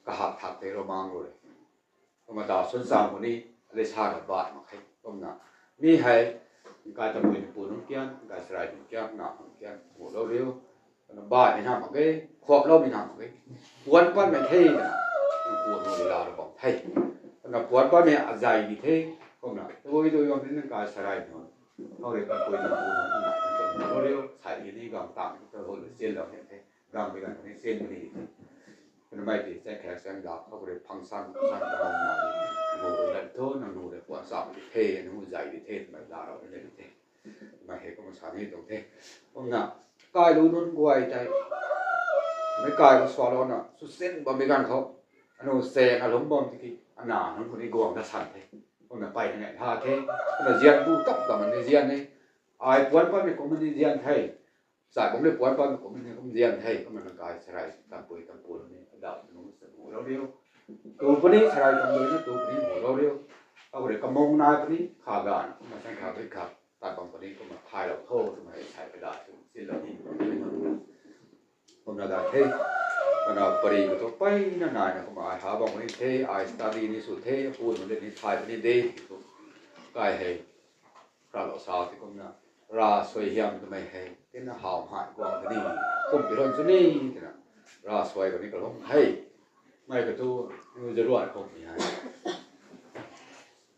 ກະຫັກທັກເທໂລມາງໂລເດ ກໍມາດາວຊົນຊາງຜູ້ນີ້ ເລຊາດະບາດມາໄຄ ກໍມານະ ມີໄຮ ກາຍຕະປຸຍຕະປູນອງກຽນ ກາຍສະໄລອງກຽນ ໜ້າອງກຽນ ໂຫເຫຼົ່າເລວ ປະນະບາຍມີນາມາເກ ຄວບເລົ່າມີນາມາເກ ປວນປານແມ່ເທນະ ປວນເວລາລະບອງໄທ ປະນະປວນປານແມ່ອາໄຈມີເທ ກໍນະ ໂດຍ ໂດຍວ່າເປັນກາຍສະໄລເນາະ ເຮົາເລີຍປະນະປຸຍຕະປູນໂຕເລວ ໃສ່ຢູ່ໃນກາງຕາງ ເຮົາເລີຍເຊັນແລ້ວເຮັດເທ ກາງໄປກັນໃນເຊັນນີ້ ປະນະໄມຕີໃສ່ແຂກແສງດາບ ເຮົາກໍເລີຍພັງຊັ້ນ ຊັ້ນກະມອງນາໂມ ໂດຍນັ້ນໂທ ນາໂມ ໂດຍຄວາມສາມາທິເທ ອະນຸໃຈເທ ມາດາເຮົາເລີຍເທ ມາເຮັດກໍມາສາມເຮັດຕົງເທ ປະນະ ກາຍລູນຸນກວາຍໃຈ ແມ່ກາຍກໍສອນລອນນະ ສຸດເສັ້ນບໍ່ມີການເຂົາ ອະນຸແສງອາລົມບໍ່ມີກິ ອະນານຸນຄົນນີ້ກວງກະສັນເທ ຄົນນະໄປທາງໃນທ່າເທ ຄົນນະຈຽນບູຕັບກັບມັນໃນຈຽນນີ້ ອາຍປວນປານແມ່ກົມມັນໃນຈຽນໄທ ສາຍບົງໄດ້ປວນປານກົມມັນໃນກົມຈຽນໄທ ກໍມັນກາຍສະໄລຕຳປຸຍຕຳປູນນີ້ ດາວໜູສະໜູເຫຼົ່າດຽວ ຕູປະນີ້ສະໄລຕຳດຸຍນະ ຕູປະນີ້ໂຫເຫຼົ່າດຽວ ເອົາໄດ້ກະມົງນາຍປະນີ້ ຂາການ ມາສັງຂາໄປຂັບ ຕັດບັງປະນີ້ກໍມາຂາຍເຫຼົ່າໂທ ມາໃຫ້ໃຊ້ກະດາດ ສິ້ນເຫຼົ່ານີ້ ຜົມນາກາເທ ປະນາປະຣີກະທົບໄປນານາຍນະ ກໍມາອາຍຫາບັງປະນີ້ເທ ອາຍສະຕາດີນີ້ສຸດເທ ປູນເລັດນີ້ຖ່າຍປະນີ້ເດ ກາຍໃຫ້ ພະລາວສາວທີ່ກົມນະ ລາຊ່ວຍຫຽມຕະໄມໃຫ້ ເປັນຫາວຫາຍກວ່າງຕະນີ້ ກົມໄປລົນສຸນີ້ຕະນະ ລາຊ່ວຍກວ່ານີ້ກະລົງໃຫ້ ໄມກະຕູ ຢູ່ຈະລວດຄົງມີໃຫ້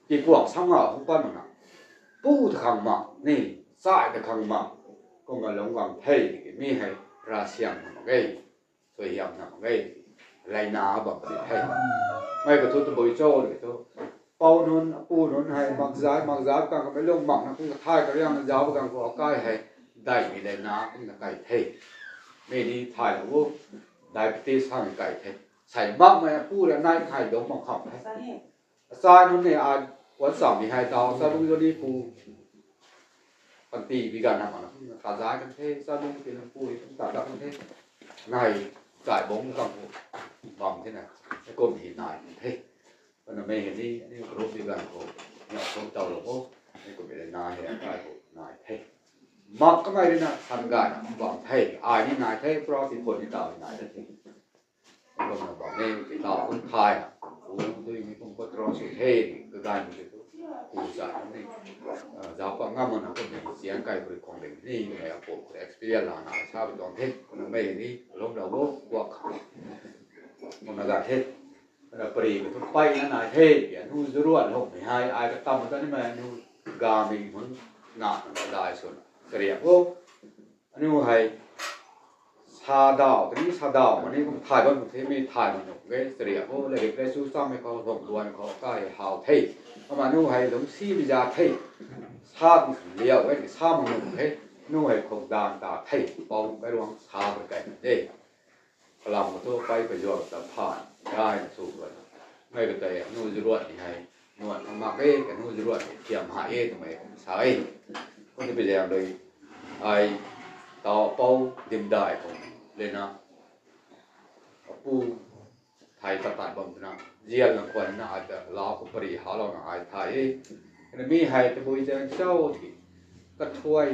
ທີ່ພວກສາມາຂອງປັນນະ ປູຕະຄັງມານີ້ ສາຍຕະຄັງມາ ກໍມາລົງວັງໄທ ມີໃຫ້ລາຊຽງນຳເກ ຊ່ວຍຫຽມນຳເກ ໄລນາບັງປະເທດໄທ ໄມກະທຸດຕະບຸຍໂຈເລີຍໂຕ ເປົານຸນ ປູນຸນໃຫ້ ມັກຈາຍ ມັກຈາຍກັນກໍໄປລົງມັກນະ ກະທາຍກະລຽງຍາວກັນກໍເອົາກາຍໃຫ້ ໄດ້ມີໄລນາກັນນະໄກເທ ເມດີຖ່າຍໂອ ໄດປະຕິດທາງໄກເທ ໃສ່ມັກແມ່ປູແລະນາຍໃຫ້ດົງບັງຄັບໃຫ້ ສາຍນຸນນີ້ອາຍ ວັນເສົານີ້ໃຫ້ດາວ ສາຍບຸນຢູ່ນີ້ປູ ປັນຕີພິການນຳມັນ ຕາຈາຍກັນເທ ສາຍບຸນເປັນປູ ຕາຈາຍກັນເທ ໃນກາຍບົງກັງບຳເທນະ ໃນກົມຫີນນາຍເທ ປະນະເມເຫັນນີ້ ອັນນີ້ກະລົບດີກັນໂຄ ຍອດຊົມເຈົ້າຫຼວງໂອ ໃນກົມເອນາແຫ່ງກາຍໂຄນາຍເທ ມັກກະໄມເດນະ ສັນກາຍນະ ບຳເທ ອາຍນີ້ນາຍເທ ເພາະວ່າສິຄົນນີ້ຕາວນາຍເທ ກໍມາບອກໃນຕາວຄົນພາຍນະ ໂອ ໂດຍມີຄົນກໍຕຣອງສຸເທນ ກະກາຍມີແຕ່ຜູ້ສານນີ້ ເອີ ຈາວປະງາມນະ ກໍມີສຽງໄກ່ບໍລິຂອງເດັງນີ້ ແມ່ອາໂປ ເອັກສະເປີຣຽນລານາຊາວໄປຕອງເທນ ຄົນນະໄມນີ້ ລົມລາວໂວກວກ ຄົນນະກາເທນ ປະນະປະຣີກະທຸບໄປນະນາຍເທ ເປີຍນະນູຈະລວນ ລົມໃຫ້ອາຍກະຕຳ ຕອນນີ້ແມ່ນະນູກາມີຄົນນະ ນະດາຍຊົນ ສະເລຍໂອ ອະນຸໃຫ້ຊາດາວ ຕອນນີ້ຊາດາວ ວັນນີ້ກໍຖ່າຍວັນເທມີຖ່າຍມັນນົກເວສະເລຍໂອ ແລະເຮັດໄດ້ສູ້ຊ້ຳໃຫ້ເຂົາລົງດວນເຂົາກາຍຫາວເທ ອະມານຸໃຫ້ລົງຊີວິຍາເທ ຊາດລຽວເວສາມັນນົກເທ ອະນຸໃຫ້ຄົງດານຕາເທ ເປົາໄປລວງຊາໄປໄກເດ້ ພະລຳມາໂທໄປປະໂຫຍດສະພານ ໄດ້ສູງເກີນ ໄມ່ກະແຕໜູຈະລວດນີ້ໃຫ້ ນວດທຳມະເອກະໜູຈະລວດນີ້ ທຽມຫາເອ ທຳໄມສາຍ ຄົນທີ່ໄປແດງໂດຍ ອາຍຕາວເປົາດິມດາຍຂອງເລນາ ເອົາປູໄທຕະຕັດບຳນະ ຢຽນລະຄວນນະ ອາດຈະລາວກໍປະລິຫາລາວນະ ອາຍໄທ ແລະມີໃຫ້ຕະບຸຍແຈງເຈົ້າທີ່ ກະຖ້ວຍ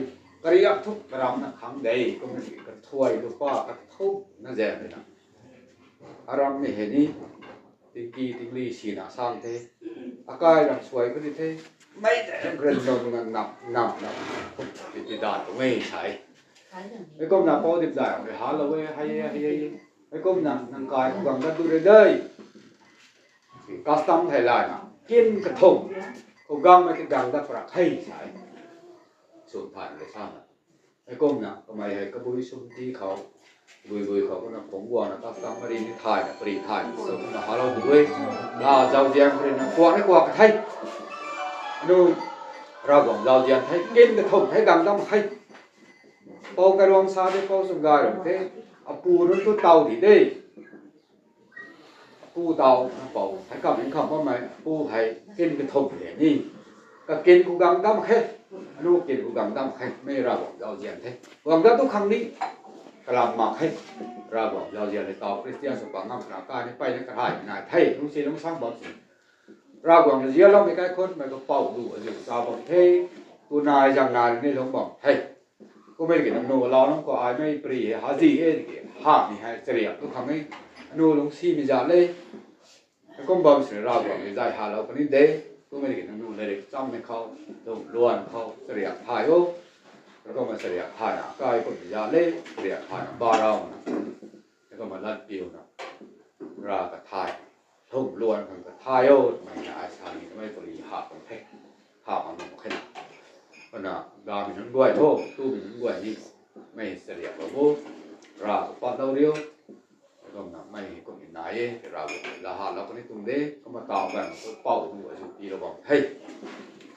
ກະລຽກທຸກກະດຳນະ ຄັງໃດກໍມີກະຖ້ວຍ ລູກປ້າກະທຸກນະແຈງເລີຍນະ ອາຣຳມີເຫັນນີ້ ຕິງກີຕິງລີ ຊີນະສັງເທ ອາກາຍລຳສວຍກະດິເທ ໄມ້ແຕ່ເພິ່ນລົງນຳ ນຳ ນຳ ນຳ ປິດຕິດານຕົງເວໄສ ໄປກົມນະ ເປົາດິບດາຍ ໄປຫາລະເວ ໄຮ ໄຮ ໄຮ ໄປກົມນະ ນາງກາຍກຳກັບດູເດີ ກາສະຕຳໄທລານະ ກິນກະທົງ ໂອກຳມາຕິກຳດັບປະໄຄສາຍ ສຸດທ້າຍເລີຍຊານະ ໄປກົມນະ ກະໄມໃຫ້ກະບຸຍຊຸມຕີເຂົາ ບຸຍບຸຍເຂົາກໍນະ ຜົງວັວນະ ກາສະຕຳມາລີນິທາຍນະ ປະລິທາຍນະ ເຂົາກໍມາຫາລາວດຸເວີຍ ລາວເຈົ້າແຈງປະເດັນນະ ກວກໃນກວກກະໄທ ອະນຸ ລາວກວກເຈົ້າແຈງໄທ ກິນກະທົງໄທ ກຳດຳໄທ ເປົາກະລວງຊາເດ ເປົາສຸງກາຍເດ ອາປູລຸນຕຸເຕົາທີ່ເດ ປູເຕົາເປົ່າ ໃຫ້ກຳເຫັນຄຳວ່າແມ່ປູໃຫ້ກິນກະທົງແບບນີ້ ກະກິນກູກຳຕຳເຄັດ ອານຸກິນກູກຳຕຳເຄັດ ແມ່ລາວເວົ້າເຢັາຈຽນເທັດ ຫວັງວ່າທຸກຄັ້ງນີ້ກະລຳມາເຄັດ ລາວເວົ້າເຢັາຈຽນເທັດ ເຕົາຄຣິສຕຽນສະປາງງາມກະລາກາຍໄປໃນກະໄທນາຍໄທ ລຸງຊີລຸງສັງບອກຊິ ລາວຫວັງຈຽນລາວມີກາຍຄົນ ມັນກະເປົ່າດູອາຍຸສາວບອກເທັດ ຕູນາຍຈັ່ງນາຍໃນຫຼົງບອກເທັດ Kumeni ke nang nu lao nang ko ai mai pri he haji e ke ha mi hai seria tu khangai anu lung si mi ja le. Kom bam sini ra bam mi jai ha lao pani de. Kumeni ke nang nu le cham ne khau dong luan khau seria thai o. Kom ma seria thai na kai kom mi ja le seria thai na ba rau na. Kom ma lat piu na ra ka thai. Thong luan kang ka thai o mai na ai sa ni mai ko li ha kong the. Ha ma no khen. Pana ga mi nang duai tho, tu mi nang duai ni. Mai seria ba bo. Ra ko pa dau rio. Kom na mai kom ni nai e, ra bo. La ha la ko ni tung de, ko ma tau ban ko pau du a ju pi lo bang. Hei.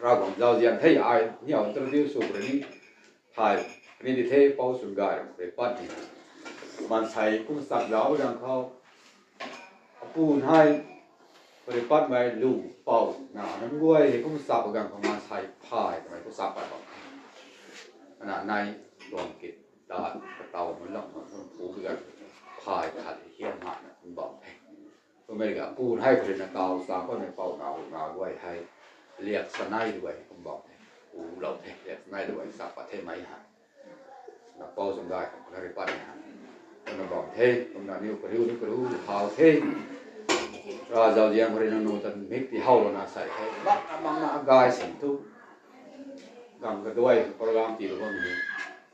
Ra bang jau jian hei ai, ni au ter diu su ni. Thai ni di the pau sun gai re pat ni. Man sai kum sak jau yang khau. ອາປູນໃຫ້ບໍລິປັດໄວ້ລູກເປົ່ານານ້ຳກ້ວຍ ເຮັດກຸມສັບກັນເຂົ້າມາໃສ່ພາຍໄວ້ກຸມສັບໄປບອກ ຂະນະໃນດອງເກັດດາດກະເຕົາມັນລອກມັນພູຄືກັນ ພາຍຂັດເຮັດມານະມັນບອກແທ້ ເພິ່ນແມ່ນກະອາປູນໃຫ້ເພິ່ນນະເຕົາສາມຄົນໃຫ້ເປົ່ານາໜາດ້ວຍ ໃຫ້ລຽກສະໄນດ້ວຍ ມັນບອກແທ້ ປູເຫຼົ່າແທ້ລຽກສະໄນດ້ວຍ ສັບປະເທດໃໝ່ໃຫ້ ນະເປົາສົມໄດ້ ນະເປັນປັນນະ ນະບອມເທ ນະນິວກະລິວນິວກະລູ ເທົາເທ ລາວເຈົ້າຈຽງ ພະເດນະໂນ ຕັນມິກ ທີ່ເຮົາລະນາໃສ່ໃຫ້ ບັກອະມັງນະອາກາຍ ສິນທຸກ ກຳກະດ້ວຍ ປະລາມຕີລະບັງນີ້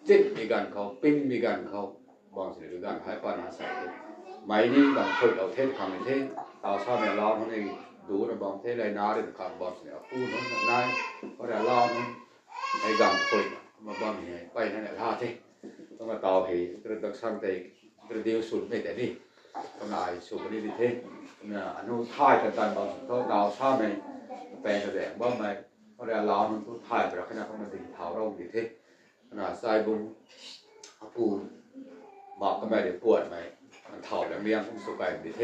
ຈິດມີການເຂົ້າ ປິງມີການເຂົ້າ ບອງສິນຄືການໃຫ້ປານາໃສ່ ໄມນີ້ ບາງຄົນເອົາເທດຄຳໃນເທ ຕາວຊາວແມ່ລາວເຮົານີ້ ດູນະບອມເທ ໄລນາເດີນຄຳ ບອງສິນເອົາປູນນະນາຍ ເພາະແຕ່ລາວນັ້ນ ໃຫ້ກາງຄົນມາບັງໃຫ້ໄປນັ້ນແຫຼະລາເທ ຕ້ອງມາຕາວໃຫ້ຕະດັກສັງແຕ່ຕະດິວສຸນແມ່ແຕ່ນີ້ ກຳນາຍສຸບນີ້ເທ ກຳນາອະນຸທາຍກັນຕັນບາງສຸນເທົ່າດາວຊາແມ່ແປງກະແດງບໍ່ແມ່ ເພາະແຕ່ລາວນັ້ນທຸກທາຍໄປແລ້ວຂະນະຂອງມັນເປັນເຖົ້າເຮົານີ້ເທ ຂະນະຊາຍບຸງອາປູມາກະແມ່ໄດ້ປວດໃໝ່ ມັນເຖົ້າແລງລຽງຄົງສຸໄກນີ້ເທ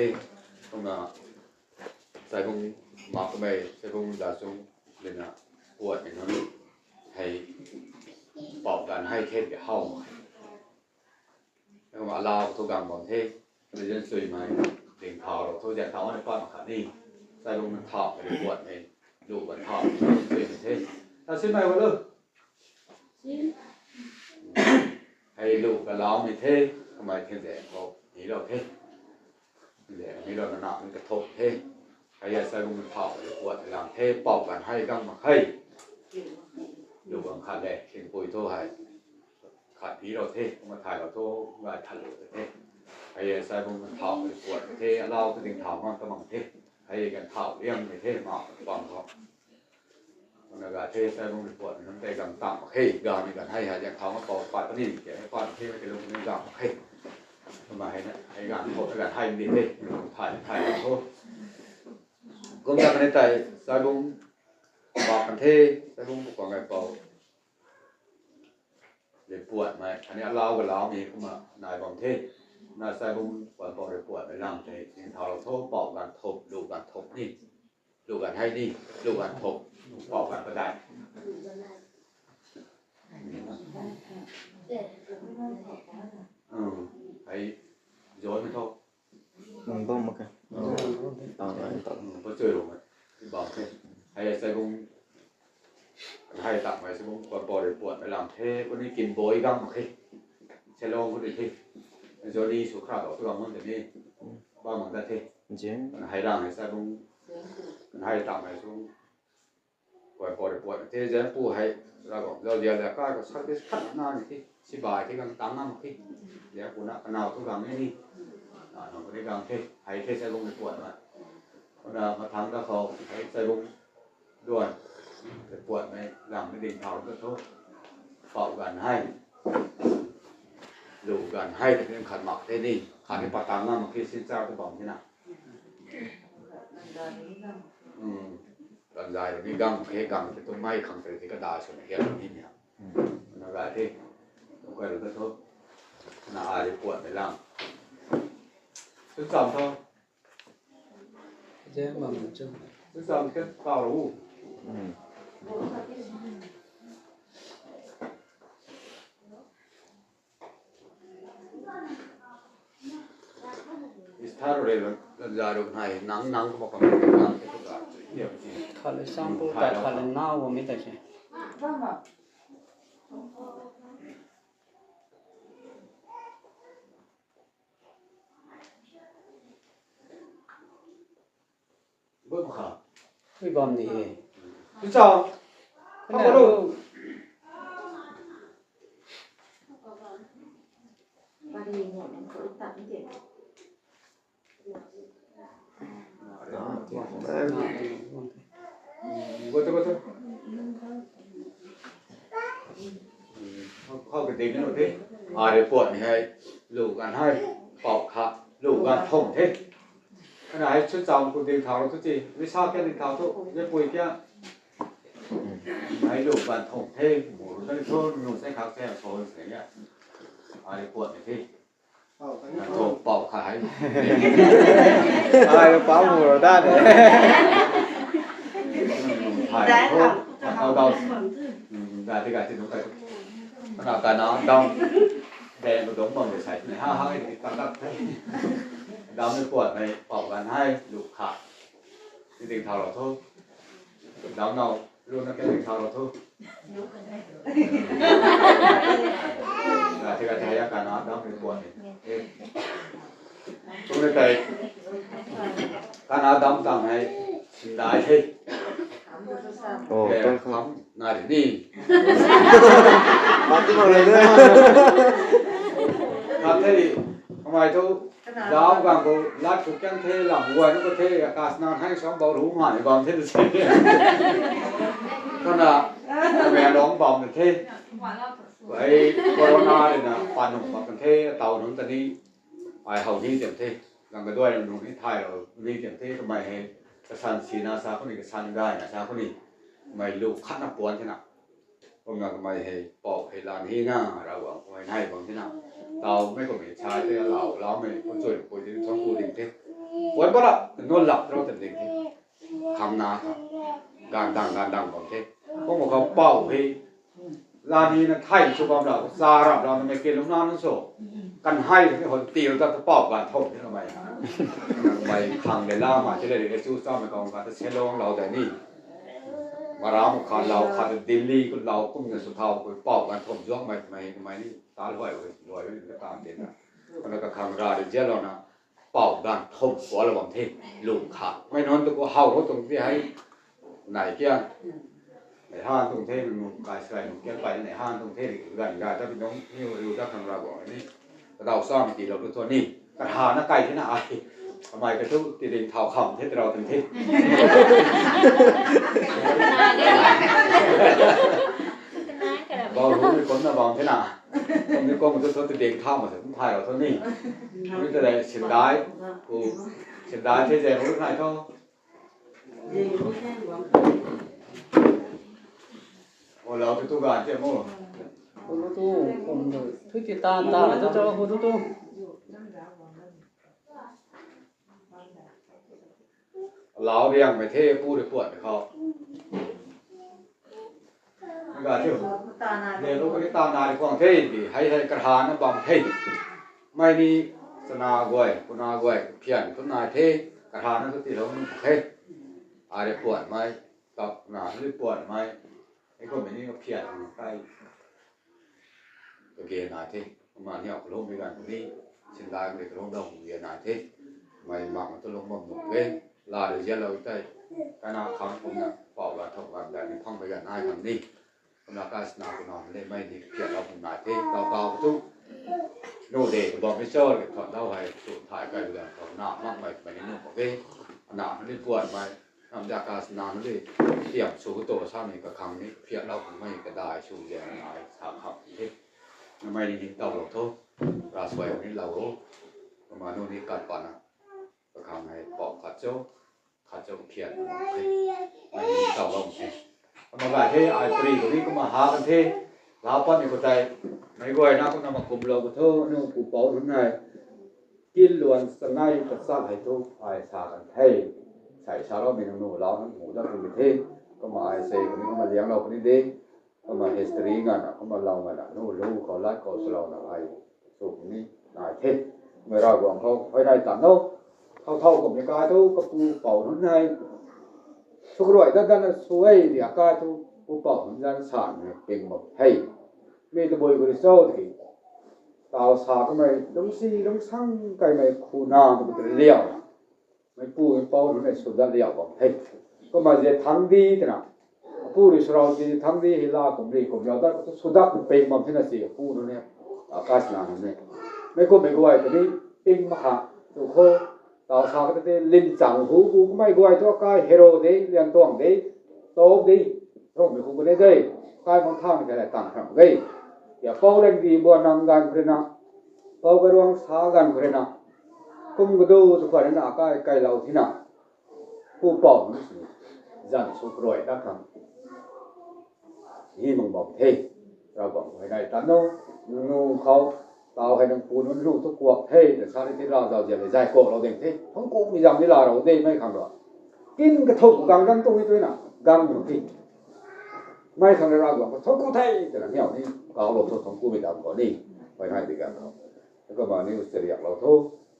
ຕ້ອງມາ ໃສ່ເບິ່ງໝາກໄປ ໃສ່ເບິ່ງດາຊົງເລີຍນະ ປວດແມ່ນເຮົານີ້ ໃຫ້ເປົ່າການໄຫ້ເທັດໃຫ້ເຮົາ ແລ້ວກໍມາລາວໂທກາງບອນເທ ເລີຍຈະຊ່ວຍໃໝ່ ເດັງຂ່າວໂທແຈ້ງຂ່າວໃຫ້ປານມາຂະນີ້ ໃສ່ເບິ່ງມັນຖາກໄປປວດແມ່ນ ດູບັນຖາກຊ່ວຍເທ ຖ້າຊິໃໝ່ວ່າເລີຍ ໃຫ້ລູກກັບລາວມີເທ ທຳໄມເທແດງເຂົາມີລາວເທ ແດງມີລາວນະນະມັນກະທົບເທ ໃຫ້ຢາໃສ່ລົງເຂົ້າ ແລ້ວກວດໃນຫຼັງເທ ເປົ່າກັນໃຫ້ກັງມາໄຄ ລູກກັງຄັນແລ ເຄັງປຸຍໂທໃຫ້ ຄັນມີລາວເທ ມາຖ່າຍລາວໂທ ງາຍທັນໂລດເທ ໃຫ້ຢາໃສ່ລົງເຂົ້າ ແລ້ວກວດເທ ລາວກະດິງເຖົ້າມັນກະມັງເທ ໃຫ້ກັນເຖົ້າລ້ຽງເທ ມາຟັງເຂົາ ມັນກະເທໃສ່ລົງໄປກວດ ມັນໄດ້ກຳຕຳ ໂອເຄ ການນີ້ກະໃຫ້ຫາຈາກເຂົາມາເປົ່າປາດປານນີ້ ແກະໃຫ້ປາດເທ ໄປລົງໃນກາງ ໂອເຄ ມາໃຫ້ນະ ໃຫ້ການໂທດ ໃຫ້ການໃຫ້ນີ້ເດ້ ຖ່າຍ ຖ່າຍໂທດ ກົມຈາກໃນໃຕ້ ໃສ່ລົງປາກກັນເທ ໃສ່ລົງປາກກັນເປົ່າ ເລີຍປວດໄໝ ອັນນີ້ລາວກະລາວມີ ມານາຍບອມເທ ນາຍໃສ່ລົງປາກກັນເປົ່າ ເລີຍປວດໄໝ ລາງເທ ເຫັນເຖົ້າໂທດ ເປົ່າກັນທົບ ດູກັນທົບນີ້ ລູກອັນໃຫ້ນີ້ ລູກອັນທົບ ເປົ່າກັນປະໄດ ເອີ ໃຫ້ໂຍນມັນເທົ່າ ມັນບໍ່ມັກ ເອີ ຕາມໄປຕາມ ເອີ ບໍ່ເຈີລົງ ເບົາເທ ໃຫ້ໃສ່ບົງ ໃຫ້ຕາມໄປໃສ່ບົງ ປວດບໍ່ໄດ້ປວດໄປລຳເທ ວັນນີ້ກິນໂບຍກຳ ໂອເຄ ໃສ່ລົງພຸ້ນເທ ໂຈດີສຸຂະບອກຕົວມັນແຕ່ນີ້ ອືມ ວ່າມັນກະເທ ເຈັບ ໃຫ້ລ້າງໃຫ້ໃສ່ບົງ ໃຫ້ຕາມໄປໃສ່ບົງ ປວດບໍ່ໄດ້ປວດ ເທແຈງປູໃຫ້ລາວບອກ ລາວດຽວແລ້ວກະສັກເປັນຂັນນານີ້ຕິ ຊິບາຍທີ່ກັນຕາມນຳທີ່ ແລ້ວປູນະກະໜາວທຸກກາງນີ້ນີ້ ອາ ນ້ອງກໍໄດ້ກາງເທ ໃຫ້ເທໃສ່ລົງໃນປວດມາ ຄົນລາວມາທາງລາວເຂົາໃຫ້ໃສ່ລົງດ່ວນ ໄປປວດໃນຫຼັງໃນດິນເຜົາກະທົບ ເປົ່າກັນໃຫ້ ດູກັນໃຫ້ເປັນຂັນໝາກເທນີ້ ຂັນປະຕາມນຳທີ່ຊິນເຈົ້າຕະບອງທີ່ນະ ອືມ ກັນຢາຍນີ້ກຳ ເຄກຳ ເປັນຕົ້ນໄມ້ຂັງເປັນທີ່ກະດາຊົນເຮັດນີ້ເນຍ ອືມ ນະກະທີ່ ຕ້ອງໄປລົງກະທົບ ນະອາຍປວດໃນຫຼັງ ຄືກຳເທົ່າ Thế mà mình chưa. Tức sao mình kết tao là u. Ừ. Is thar re la, la ro nai, nang, nang ko ko nang ko ka. Khale sample ta khale na wo mi ta che. Bơ bơ kha. Ui bom ni. Ui chao. Ka na lu. Bơ bơ bơ. ເຮົາກໍເດັກນັ້ນເດ້ ອາໄດ້ປວດນີ້ໃຫ້ລູກອັນໃຫ້ເປົ່າຂະລູກອັນທົ່ງເດ້ ອັນໃຫ້ຊຸດເຈົ້າຜູ້ເດັກເຖົ້າທຸກທີ ວິຊາແກ່ເດັກເຖົ້າທຸກ ຢ່າປຸຍແກ່ ໃຫ້ລູກອັນທົ່ງເດ້ ໝູ່ໄດ້ໂທນ ໜູໃສ່ຄັກແຊວໂຊນໃສ່ເນຍ ອາໄດ້ປວດນີ້ເດ້. ເອົາ ໂທເປົ່າຂາຍ ອາຍເປົ່າໝູ່ດ້ານ ອືມ ຂາຍໂທ ເອົາເດົາ ອືມ ໄດ້ທີ່ການທີ່ໜຸ່ມໄປ ຂະໜາດການເອົາເດົາ ແດງກະດົງເບິ່ງໄປໃສ່ໃນຫ້າງໃຫ້ຕິດກັບກັບ ເດົາໃນປວດໃນເປົ່າກັນໃຫ້ລູກຄ້າ ທີ່ເດັກເຖົ້າເຮົາໂທ ເດົາເນົ່າ Lu na ke thao lo thu. Là thì cái thầy các nó đóng cái quần này. Ê. Cũng là thầy các nó đóng tặng này xin đại thế. Ồ, để tông khám. Này đi. Bắt cái bằng này nữa. Khám thế đi. Không ai thu. ລາວກາງໂກລັດ ກູກຽງເທ ລຳຫ້ວຍ ມັນກໍເທ ອາກາດໜາວໃຫ້ສອງເບົາ ຮູ້ມາໃນບາງເທ ຂະໜາດແມ່ລອງບຳເທ ໄອ້ໂຄໂຣນານີ້ນະ ປາໜຸ່ມບັກເທ ເຕົາໜຶ່ງຕານີ້ ໄປເຮົານີ້ເຕັມເທ ລັງກະດ້ວຍໜຶ່ງນີ້ ຖ່າຍເອົານີ້ເຕັມເທ ກະໄມໃຫ້ກະສັນສີນາຊາຄົນນີ້ ກະສັນໄດ້ນາຊາຄົນນີ້ ໄມລູກຂັດນຳປວນເທນະ. ປະມານກະໄມໃຫ້ປອກໃຫ້ຫຼານເຮນາ ລາວຫວັງໄວ້ໃນບາງທີນະ ລາວແມ່ນກໍມີຊາຍແຕ່ລາວ ລາວແມ່ນຄົນຊ່ວຍຄົນທີ່ທ້ອງຜູ້ດິນເທ ວັນບໍ່ລະນອນຫຼັບລາວແຕ່ເດັກເທ ຄຳນາຄຳ ການດັງການດັງບາງເທ ພວກເຂົາເປົ່າໃຫ້ຫຼານເຮນາໄທສຸຄວາມລາວ ສາລັບລາວແມ່ນເກນລົງນານໂຊ ກັນໃຫ້ຄົນຕີລາວຕະປອບການທ່ອງເທນະໄມ ໄມຄັງໄດ້ລາວມາຈະໄດ້ໄດ້ສູ້ຊ້ຳໃນກອງການເຊໂລງລາວໄດ້ນີ້ ມາລາວມາຄານລາວຄານດິນລີກຸນລາວກຸນເງິນສຸເທົາໄປເປົ່າກັນຖົມຊ່ວງໃໝ່ໃໝ່ໃໝ່ນີ້ຕາລວຍລວຍຕາມເປັນນະ ແລ້ວກໍຄັງລາວໄດ້ເຈລາວນະ ເປົ່າກັນຖົມຕົວລະວັງເທ ລູກຄ້າ ໄມ່ນອນຕົວເຮົາຕົງທີ່ໃຫ້ນາຍກຽງ ໃນຫ້າງຕົງເທ ມັນກາຍສະໄລມັນກຽງໄປໃນຫ້າງຕົງເທ ເຮືອນກາຍຕະເປັນນ້ອງ ຢູ່ ຢູ່ຕະຄັງລາວບໍ່ນີ້ ລາວຊ້ອມຕີລາວຕົວນີ້ ກະທານະໄກ່ທີ່ນະອາຍ ທຳໄມກະທຸຕິເດັງທ້າວຄຳເທດລາວເຕັມທີ່ ເວົ້າຮູ້ມີຄົນນະບອງເທນະ ຄົນມີກົງຈຸດໂທດຕິເດັງທ້າວມາເຖິງໄທລາວເທົ່ານີ້ ມີແຕ່ໄດ້ເສຍດາຍ ກູເສຍດາຍເທແຈງຮູ້ໄທເທົ່າ Hola, tú, tú, gato, amor. Hola, tú, hombre. Tú, tú, ta, ta, ta, ta, hola, tú, tú. ລາວດຽງໄປເທປູໄດ້ປວດເຂົາ ມັນກະຖື ເນໂລກະລິຕານາລິຂອງເທ ໃຫ້ ໃຫ້ກະທານະບຳເທ ໄມ້ນີ້ສະນາກວຍ ຄຸນາກວຍ ພຽນ ທຸນາເທ ກະທານະທຸຕິເຮົາເທ ອາໄດ້ປວດໄມ້ ຕັບໜາໄດ້ປວດໄມ້ ໄອ້ຄົນແບບນີ້ກໍພຽນໄປ ກະເກນາເທ ປະມານນີ້ເອົາກະໂລມດ້ວຍກັນນີ້ ຊິນລາຍກໍໄດ້ກະໂລມດອກເວນາເທ ໄມ້ມັກມັນຕະລົງມາໝູເວ ລາເດຍເຢັນລາວໃຕ້ ກະນາຄຳຄົນນະ ເປົ່າລາທອກລາແບບນີ້ພັງໄປກັນອ້າຍຄຳນີ້ ກະນາກາສະໜາກະນອນເລໄມ້ນີ້ພຽນເອົາບຸນນາເທ ເຕົາເຕົາປະຕູ ໂນເດກະບອກໄປໂຊ ຖອດເລົ່າໃຫ້ສູນຖ່າຍໄກເວລາເຂົາໜ້າມັກໄມ້ໄປໃນໜຸ່ມເວ ໜ້າມັນໄດ້ປວດໄມ້ ນຳຢາກາສະໜາມເລີຍ ຕຽມສູໂຕຊານີ້ກະຄັງນີ້ ພຽນເລົ່າໄມ້ກະດາຍສູແຍງນາຍສາມຄຳເທ ນຳໄມ້ນີ້ຍິງເຕົາໂລໂທ ລາສວຍນີ້ລາວໂລ ປະມານໂນນີ້ກັດປານນະ ກະຄັງໃຫ້ປອກຂາດໂຈ ຂາດໂຈກະພຽນ ໄມ້ຍິງເຕົາໂລເທ ອາມາກາເທ ອາຍປຣີຕົວນີ້ກໍມາຫາກັນເທ ລາວປັນນີ້ຄົນໃດ ໃນກວຍນະ ກໍນຳມາກຸມໂລກະໂທ ອະນຸກຸມເປົາທັງຫຼາຍ ກິນລວນສະໄນກະສັດໃຫ້ທຸກຝ່າຍສາກັນເທ ໃສ່ຊາລອດເມນູລາວນັ້ນ ໝູດອກເປັນເທດ ກໍມາອາຍເຊ ຄົນນີ້ກໍມາລ້ຽງລາວຄົນນີ້ເດ້ ກໍມາເຮັດສະຕຣີງານ ກໍມາເລົ່າງານ ໜູຮູ້ເຂົາລັດເຂົາສະເລົານະ ອາຍສຸກນີ້ນາຍເທດ ເມື່ອລາວຂອງເຂົາໄປໄດ້ຕາມເນາະ ເຖົ້າໆກໍມີກາຍໂຕກະປູເປົ່ານັ້ນໃນ ສຸກລວຍດ້ານນັ້ນຊ່ວຍເຫຼືອກາຍໂຕປູເປົ່ານັ້ນສານເປັນໝົດໃຫ້ ມີແຕ່ບົຍບໍລິໂຊດທີ່ ຕາວສາກໍໄມ່ລົງຊີລົງສັງ ໄກ່ໄມ້ຄູນາກໍໄມ່ລຽວ ໄມ້ປູໄມ້ເປົ່ານັ້ນໃນສຸດລະລຽວບຳເພັນ ກໍມາເຮັດທາງດີຫັ້ນນະ ຜູ້ທີ່ສະເລົາດີທາງດີໃຫ້ລາວກົມດີກົມຍາວໄດ້ກໍສຸດດັກເປັນບຳເພັນນະຊິຜູ້ນັ້ນແຫຼະ ອາກາສນານັ້ນແຫຼະ ໄມ້ກົມໄມ້ກວາຍຕົວນີ້ປິງມະຂາຕຸໂຄ ຕາວສາກໍໄດ້ຫຼິ້ນຈັງຫູກູໄມ້ກວາຍຕົວກາຍເຮໂຣເດ ລຽນຕວງເດ ໂຕບເດ ໂຕບໄມ້ຄູກະເດເດ ກາຍມັນທາງແຕ່ລະຕ່າງທາງເດ ຢາເປົ່າແລງດີບໍ່ນຳກັນເພນະ ເປົ່າກະດວງສາກັນເພນະ ກຸມກະດູທຸກຄົນນະ ກາຍໄກເຫຼົ່າທີ່ນະ ຜູ້ເປົ່າມັນຊິຢັນສຸກລວຍນະຄັບ ຮີມັງບອກເທ ລາວບອກໃຫ້ໄດ້ຕາມໂນ ໜູເຂົາຕາວໃຫ້ນາງປູນມັນລູກຕົວກວກເທ ແຕ່ຊາລິຕິລາວເຈົ້າຈະໄດ້ໃຊ້ໂກລາວເດ້ງເທ ທັງໂກມີຢາມເວລາລາວເດ້ໄມ້ຄັງດອກ ກິນກະທົບກັງກັນຕົງນີ້ຕົວນະ ກັງຢູ່ທີ່ ໄມ້ຄັງລາວບອກທັງກູເທ ແຕ່ລະແນວນີ້ ກາວລົງໂທດທັງກູໄປຕາມກ່ອນນີ້ ໄວ້ໃຫ້ດີກັນເຂົາ ແລ້ວກໍມານິວສະລຽກລາວໂທ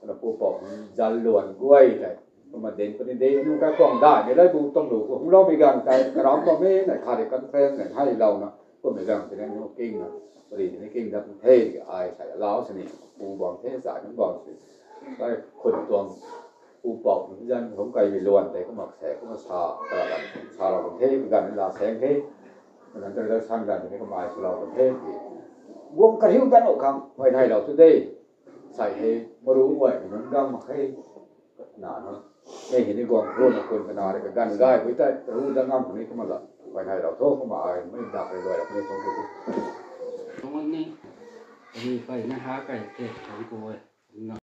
ລະປູປອກມັນຢັນລວນກ້ວຍໄດ ກໍມາເດັ່ນປະດິນເດ ອາຍຸກາຍຂອງໄດ້ ມີໄດ້ບູຕ້ອງດູຂອງລາວມີການໄກກະລຳບໍ່ແມ່ນ ຂາດກັນແພງໃຫ້ລາວນະ ກໍມີການເປັນອາຍຸເກັ່ງນະ ປະດິນໃຫ້ເກັ່ງດັບເທ ອາຍໃສ່ລາວສະນີ້ ປູບອງເທສາຍມັນບອງຊິ ໄດ້ຄົນຕົວງ ປູປອກມັນຢັນຂອງໄກມີລວນ ແຕ່ກໍມັກແສກໍມາຊາຕະລະກັນ ຊາລາວເທ ມີການລາແສງເທ ມັນນັ້ນຈະໄດ້ຊັ້ນກັນ ແຕ່ກໍມາຊາລາວເທ ວົງກະທິວກັນອອກຄຳ ໄວ້ໃນລາວທຸເດ ໃສ່ເຮ ມາຮູ້ໄວ້ ມັນກຳມາເຄ ໜາເນາະ ໃນເຫັນໃນກອງໂພນຄົນຂະໜາດກະກັນໄດ້ໄປແຕ່ຮູ້ດັງງາມນີ້ກໍມາລະ ໄປໃນລາວໂທກໍມາອາຍ ມັນດັກໄປດ້ວຍລາວໄປສົມກຸນ ຕອນນີ້ ນີ້ໄປນະຫາໄກ່ເກັບຂອງໂກຍ